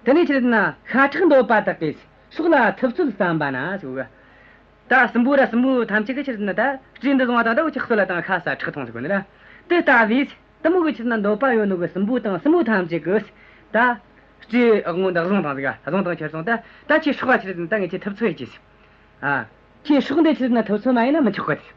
དེ་ནས་ཆི་རེད་ཟེར་ན་ཤ་ཁྲག་འདོད་པ་དག་གིས། ཕྱོགས་ལ་ཐུབ་ཚོད་བརྩམས་པ་ན་ཟེར་གོ་ག། ད་སྲིན་པོ་ར་སྲིན་མོ་ཐམས་ཅད་གིས་ཆི་རེད་ཟེར་ན་ད་སྤྲེའུ་འདི་བཟུང་བ་དང་ད་འུ་ཆོས་གསོད་ལ་བཏང་། ཤ་ཟ་ཁྲག་འཐུང་ཟེར་གོ་ནི་ར། དེ་ལྟ་བུའི་དེ་མོ་གི་ཆི་རེད་ཟེར་ན་འདོད་པ་ཡོད་ནོ་གི་སྲིན་པོ་དང་སྲིན་མོ་ཐམས་ཅད་གིས་ད་སྤྲེའུ་དབང་པོ་འདི་བཟུང་བཏང་ཟིག། ཨ། བཟུང་བཏང་ཁྱེར་སོང་། ད་ད་ཁྱོས་སྲོག་ག་ཆི་རེད་ཟེར་ན་ད་ངས་ཁྱོད་ཐུབ་ཚོད་ཡེད་རྒྱུ་ཟེར། ཨ། ཁྱོས་སྲོག་འདི་ཆི་རེད་ཟེར་ན་ཐུབ་ཚོད་མ་ཡེད་ན་མི་ཆོག་གི་ཟེར།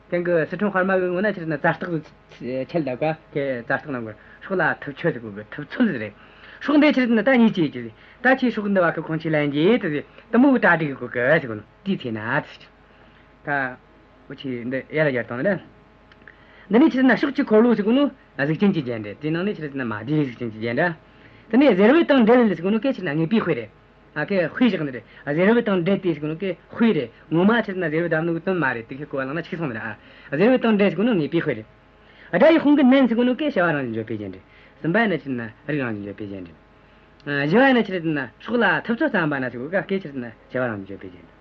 དེང་གི་སི་ཁྲོན་དཔར་མ་གི་ངོ་ན་ཆི་རེད་ཟེར་ན་ཙ་སྟག་ཟིག་ཆད་ད་ག། ཁྱེད་ཙ་སྟག་ནང་གི་སྲོག་ལ་ཐུབ་ཆོད་ཟེར་གོ་གི། ཐུབ་ཚོད་ཟེར་རེད། སྲོག་འདི་ཆི་རེད་ཟེར་ན་ད་ངས་ཁྱོད་ཡེད་རྒྱུ་ཟེར། ད་ཁྱོས་སྲོག་འདི་བ་གི་ཁོང་ཆོས་ལེན་རྒྱུ་ཟེར། དེ་མོ་གི་གྲ་སྒྲིག་གི་གོ་གི་ཟེར་གོ་ནོ། དེའི་ཚེ་ན་ཟེར། ད་འུ་ཆོས་འདི་ཡར་ལ་ཡར་བཏང་ནི་རེད། འདི་ནས་ཆི་རེད་ཟེར་ན་ཕྱོགས་ཀྱི་འཁོར་ལོ་ཟེར་གོ་ནོ་གཟུགས་ཅན་གྱི་རྒྱན་རེད། དེའི་ནང་ནས་ཆི་རེད་ཟེར་ན་མ་དེའི་གཟུགས་ཅན་གྱི་རྒྱན་རེད། དེ་ནས་གཟེར་བུ་དང་འབྲེལ་ཟེར་གོ་ནོ་གན་ཆི་རེད་ཟེར་ན་ངེས་པའི་དཔེ་རེད། ཨ། གན་དཔེ་བཞག་ནི་རེད། ཨ། གཟེར་བུ་དང་འབྲེལ་ཏེ་ཟེར་གོ་ནོ་གན་དཔེ་རེད། ངོ་མ་ཆི་རེད་ཟེར་ན་གཟེར་བུ་བསྡམས་ནོ་གི་དོན་མ་རེད། དེ་ཁྱོས་གོ་བ་བླངས་ན་འཕྱུགས་སོང་ནི་རེད། ཨ། གཟེར་བུ་དང་འབྲེལ་ཟེར་གོ་ནོ་ངེས་པའི་དཔེ་རེད། ཨ། དགྲ་ཡི་དཔུང་གིས་མནན་ཟེར་གོ་ནོ་གན་བྱ་བ་རང་བཞིན་བརྗོད་པའི་རྒྱན་རེད། གསུམ་པ་ཡིན་ན་ཆི་རེད་ཟེར་ན་རིགས་རང་བཞིན་བརྗོད་པའི་རྒྱན་རེད། ཨ། བཞི་བ་ཡིན་ན་ཆི་རེད་ཟེར་ན་སྲོག་ལ་ཐུབ་ཚོད་བརྩམས་པ་ན་ཟེར་གོ་ག། གན་ཆི་རེད་ཟེར་ན་བྱ་བ་རང་བཞིན་བརྗོད་པའི་རྒྱན་རེད།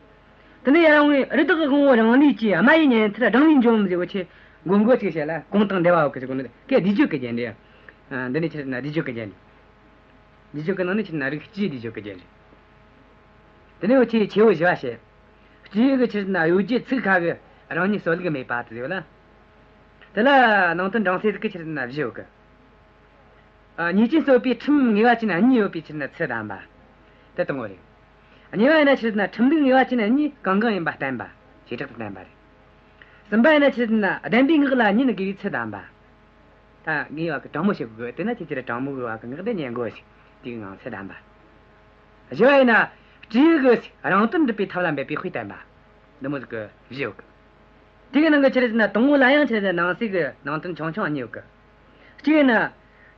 དེ་ནས་ཡར་འོང་བའི་རི་དྭགས་ཀྱི་དབང་པོ་རང་ལུས་ཀྱིས། ཨ་མ་ཡི་ཉལ་ཐར་སྦྲང་ལས་འཇོམས་ཟེར་བ་ཆེ། མགོ་མགོ་ཅིག་བཤད་ལ་གོང་དང་འདྲ་བ་ཡོད་གི་ཟེར་གོ་ནི་གན་བསྡུས་བརྗོད་ཀྱི་རྒྱན་རེད། ཨ། འདི་ནས་ཆི་རེད་ཟེར་ན་བསྡུས་བརྗོད་ཀྱི་རྒྱན་རེད། བསྡུས་བརྗོད་ཀྱི་ནང་ནས་ཆི་རེད་ཟེར་ན་རིགས་སྤྱིའི་བསྡུས་བརྗོད་ཀྱི་རྒྱན་རེད། དེ་ནས་འུ་ཆོས་ཆེ་བོ་བཞི་བ་བཤད། སྤྱིའི་གི་ཆི་རེད་ཟེར་ན་གཡོ་སྒྱུའི་ཚིག་ཁ་གི་རང་ཉིད་གསོད་ལུགས་མེད་པ་དེ་ཡོད་ལ། དེ་ལ་ནང་དོན་འབྲིང་ཚད་ཟིག་གི་ཆི་རེད་ཟེར་ན་བཞི་ཡོད་གི། ཨ། ཉེས་ཅན་གསོད་པའི་ཁྲིམས་ངེས་པ་ཅན་གཉིས་ཡོད་པའི་ཆི་རེད་ཟེར་ན་ཚུལ་བསྟན་པ། དེ་དང་པོ་རེད། གཉིས་པ་ཡིན་ན་ཆི་རེད་ཟེར་ན་ཁྲིམས་ལུགས་ངེས་པ་ཅན་གཉིས་གང་གང་ཡིན་པ་བསྟན་པ། བྱེ་བྲག་ཏུ་བསྟན་པ་རེད། གསུམ་པ་ཡིན་ན་ཆི་རེད་ཟེར་ན་བདེན་པའི་ངག་ལ་ཉན་དགོས་པའི་ཚུལ་བསྟན་པ། ད་ངས་བ་གི་དྲང་མོ་བཤད་དགོས་གི། དེ་ན་ཁྱེད་ཀྱིས་དྲང་མོ་གི་བ་གི་ངག་དེ་ཉན་དགོས་ཟེར། དེའི་ངང་ཚུལ་བསྟན་པ། བཞི་བ་ཡིན་ན་སྤྲེའུ་གིས་རང་དོན་སྒྲུབ་པའི་ཐབས་ལ་འབད་པའི་དཔེ་བསྟན་པ། འདི་མོ་ཟིག་གི་བཞི་ཡོད་གི། དེ་གི་ནང་གི་ཆི་རེད་ཟེར་ན་དང་པོ་ལ་ཡང་ཆི་རེད་ཟེར་ན་ནང་གསེས་གི་ནང་དོན་ཆུང་ཆུང་གཉིས་ཡོད་གི། གཅིག་ཡིན་ན་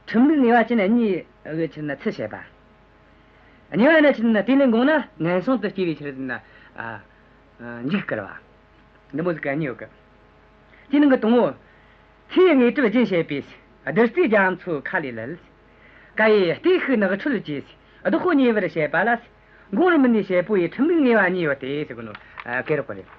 ཁྲིམས་ལུགས་ངེས་པ་ཅན་གཉིས་གི་ཆི་རེད་ཟེར་ན་ཚུལ་བཤད་པ། གཉིས་པ་ཡིན་ན་ཆི་རེད་ཟེར་ན་དེ་ལས་འགོངས་ན་ངན་སོང་དུ་སྐྱེ་བའི་ཆི་རེད་ཟེར་ན། ཨ། ཨ། འཇིགས་སྐུལ་བ། འདི་མོ་ཟིག་གི་གཉིས་ཡོད་གི། དེའི་ནང་གི་དང་པོ། ལྷའི་དངོས་གྲུབ་སྦྱིན་བྱེད་པའི། བདུད་རྩིའི་རྒྱ་མཚོ་ཁ་ལས་ལུད། ཀྭ་ཡེ་ལྟོས་ཤིག་ནགས་ཁྲོད་ཀྱི། བདག་པོ་ཉེ་བར་བྱེད་པ་ལ། འགོང་རུ་མི་ནུས་བྱེད་པོ་ཡི། ཁྲིམས་ལུགས་ངེས་པ་གཉིས་ཡོད་དེ་ཟེར་གོ་ནོ། ཨ། གན་རོགས་པ་རེད།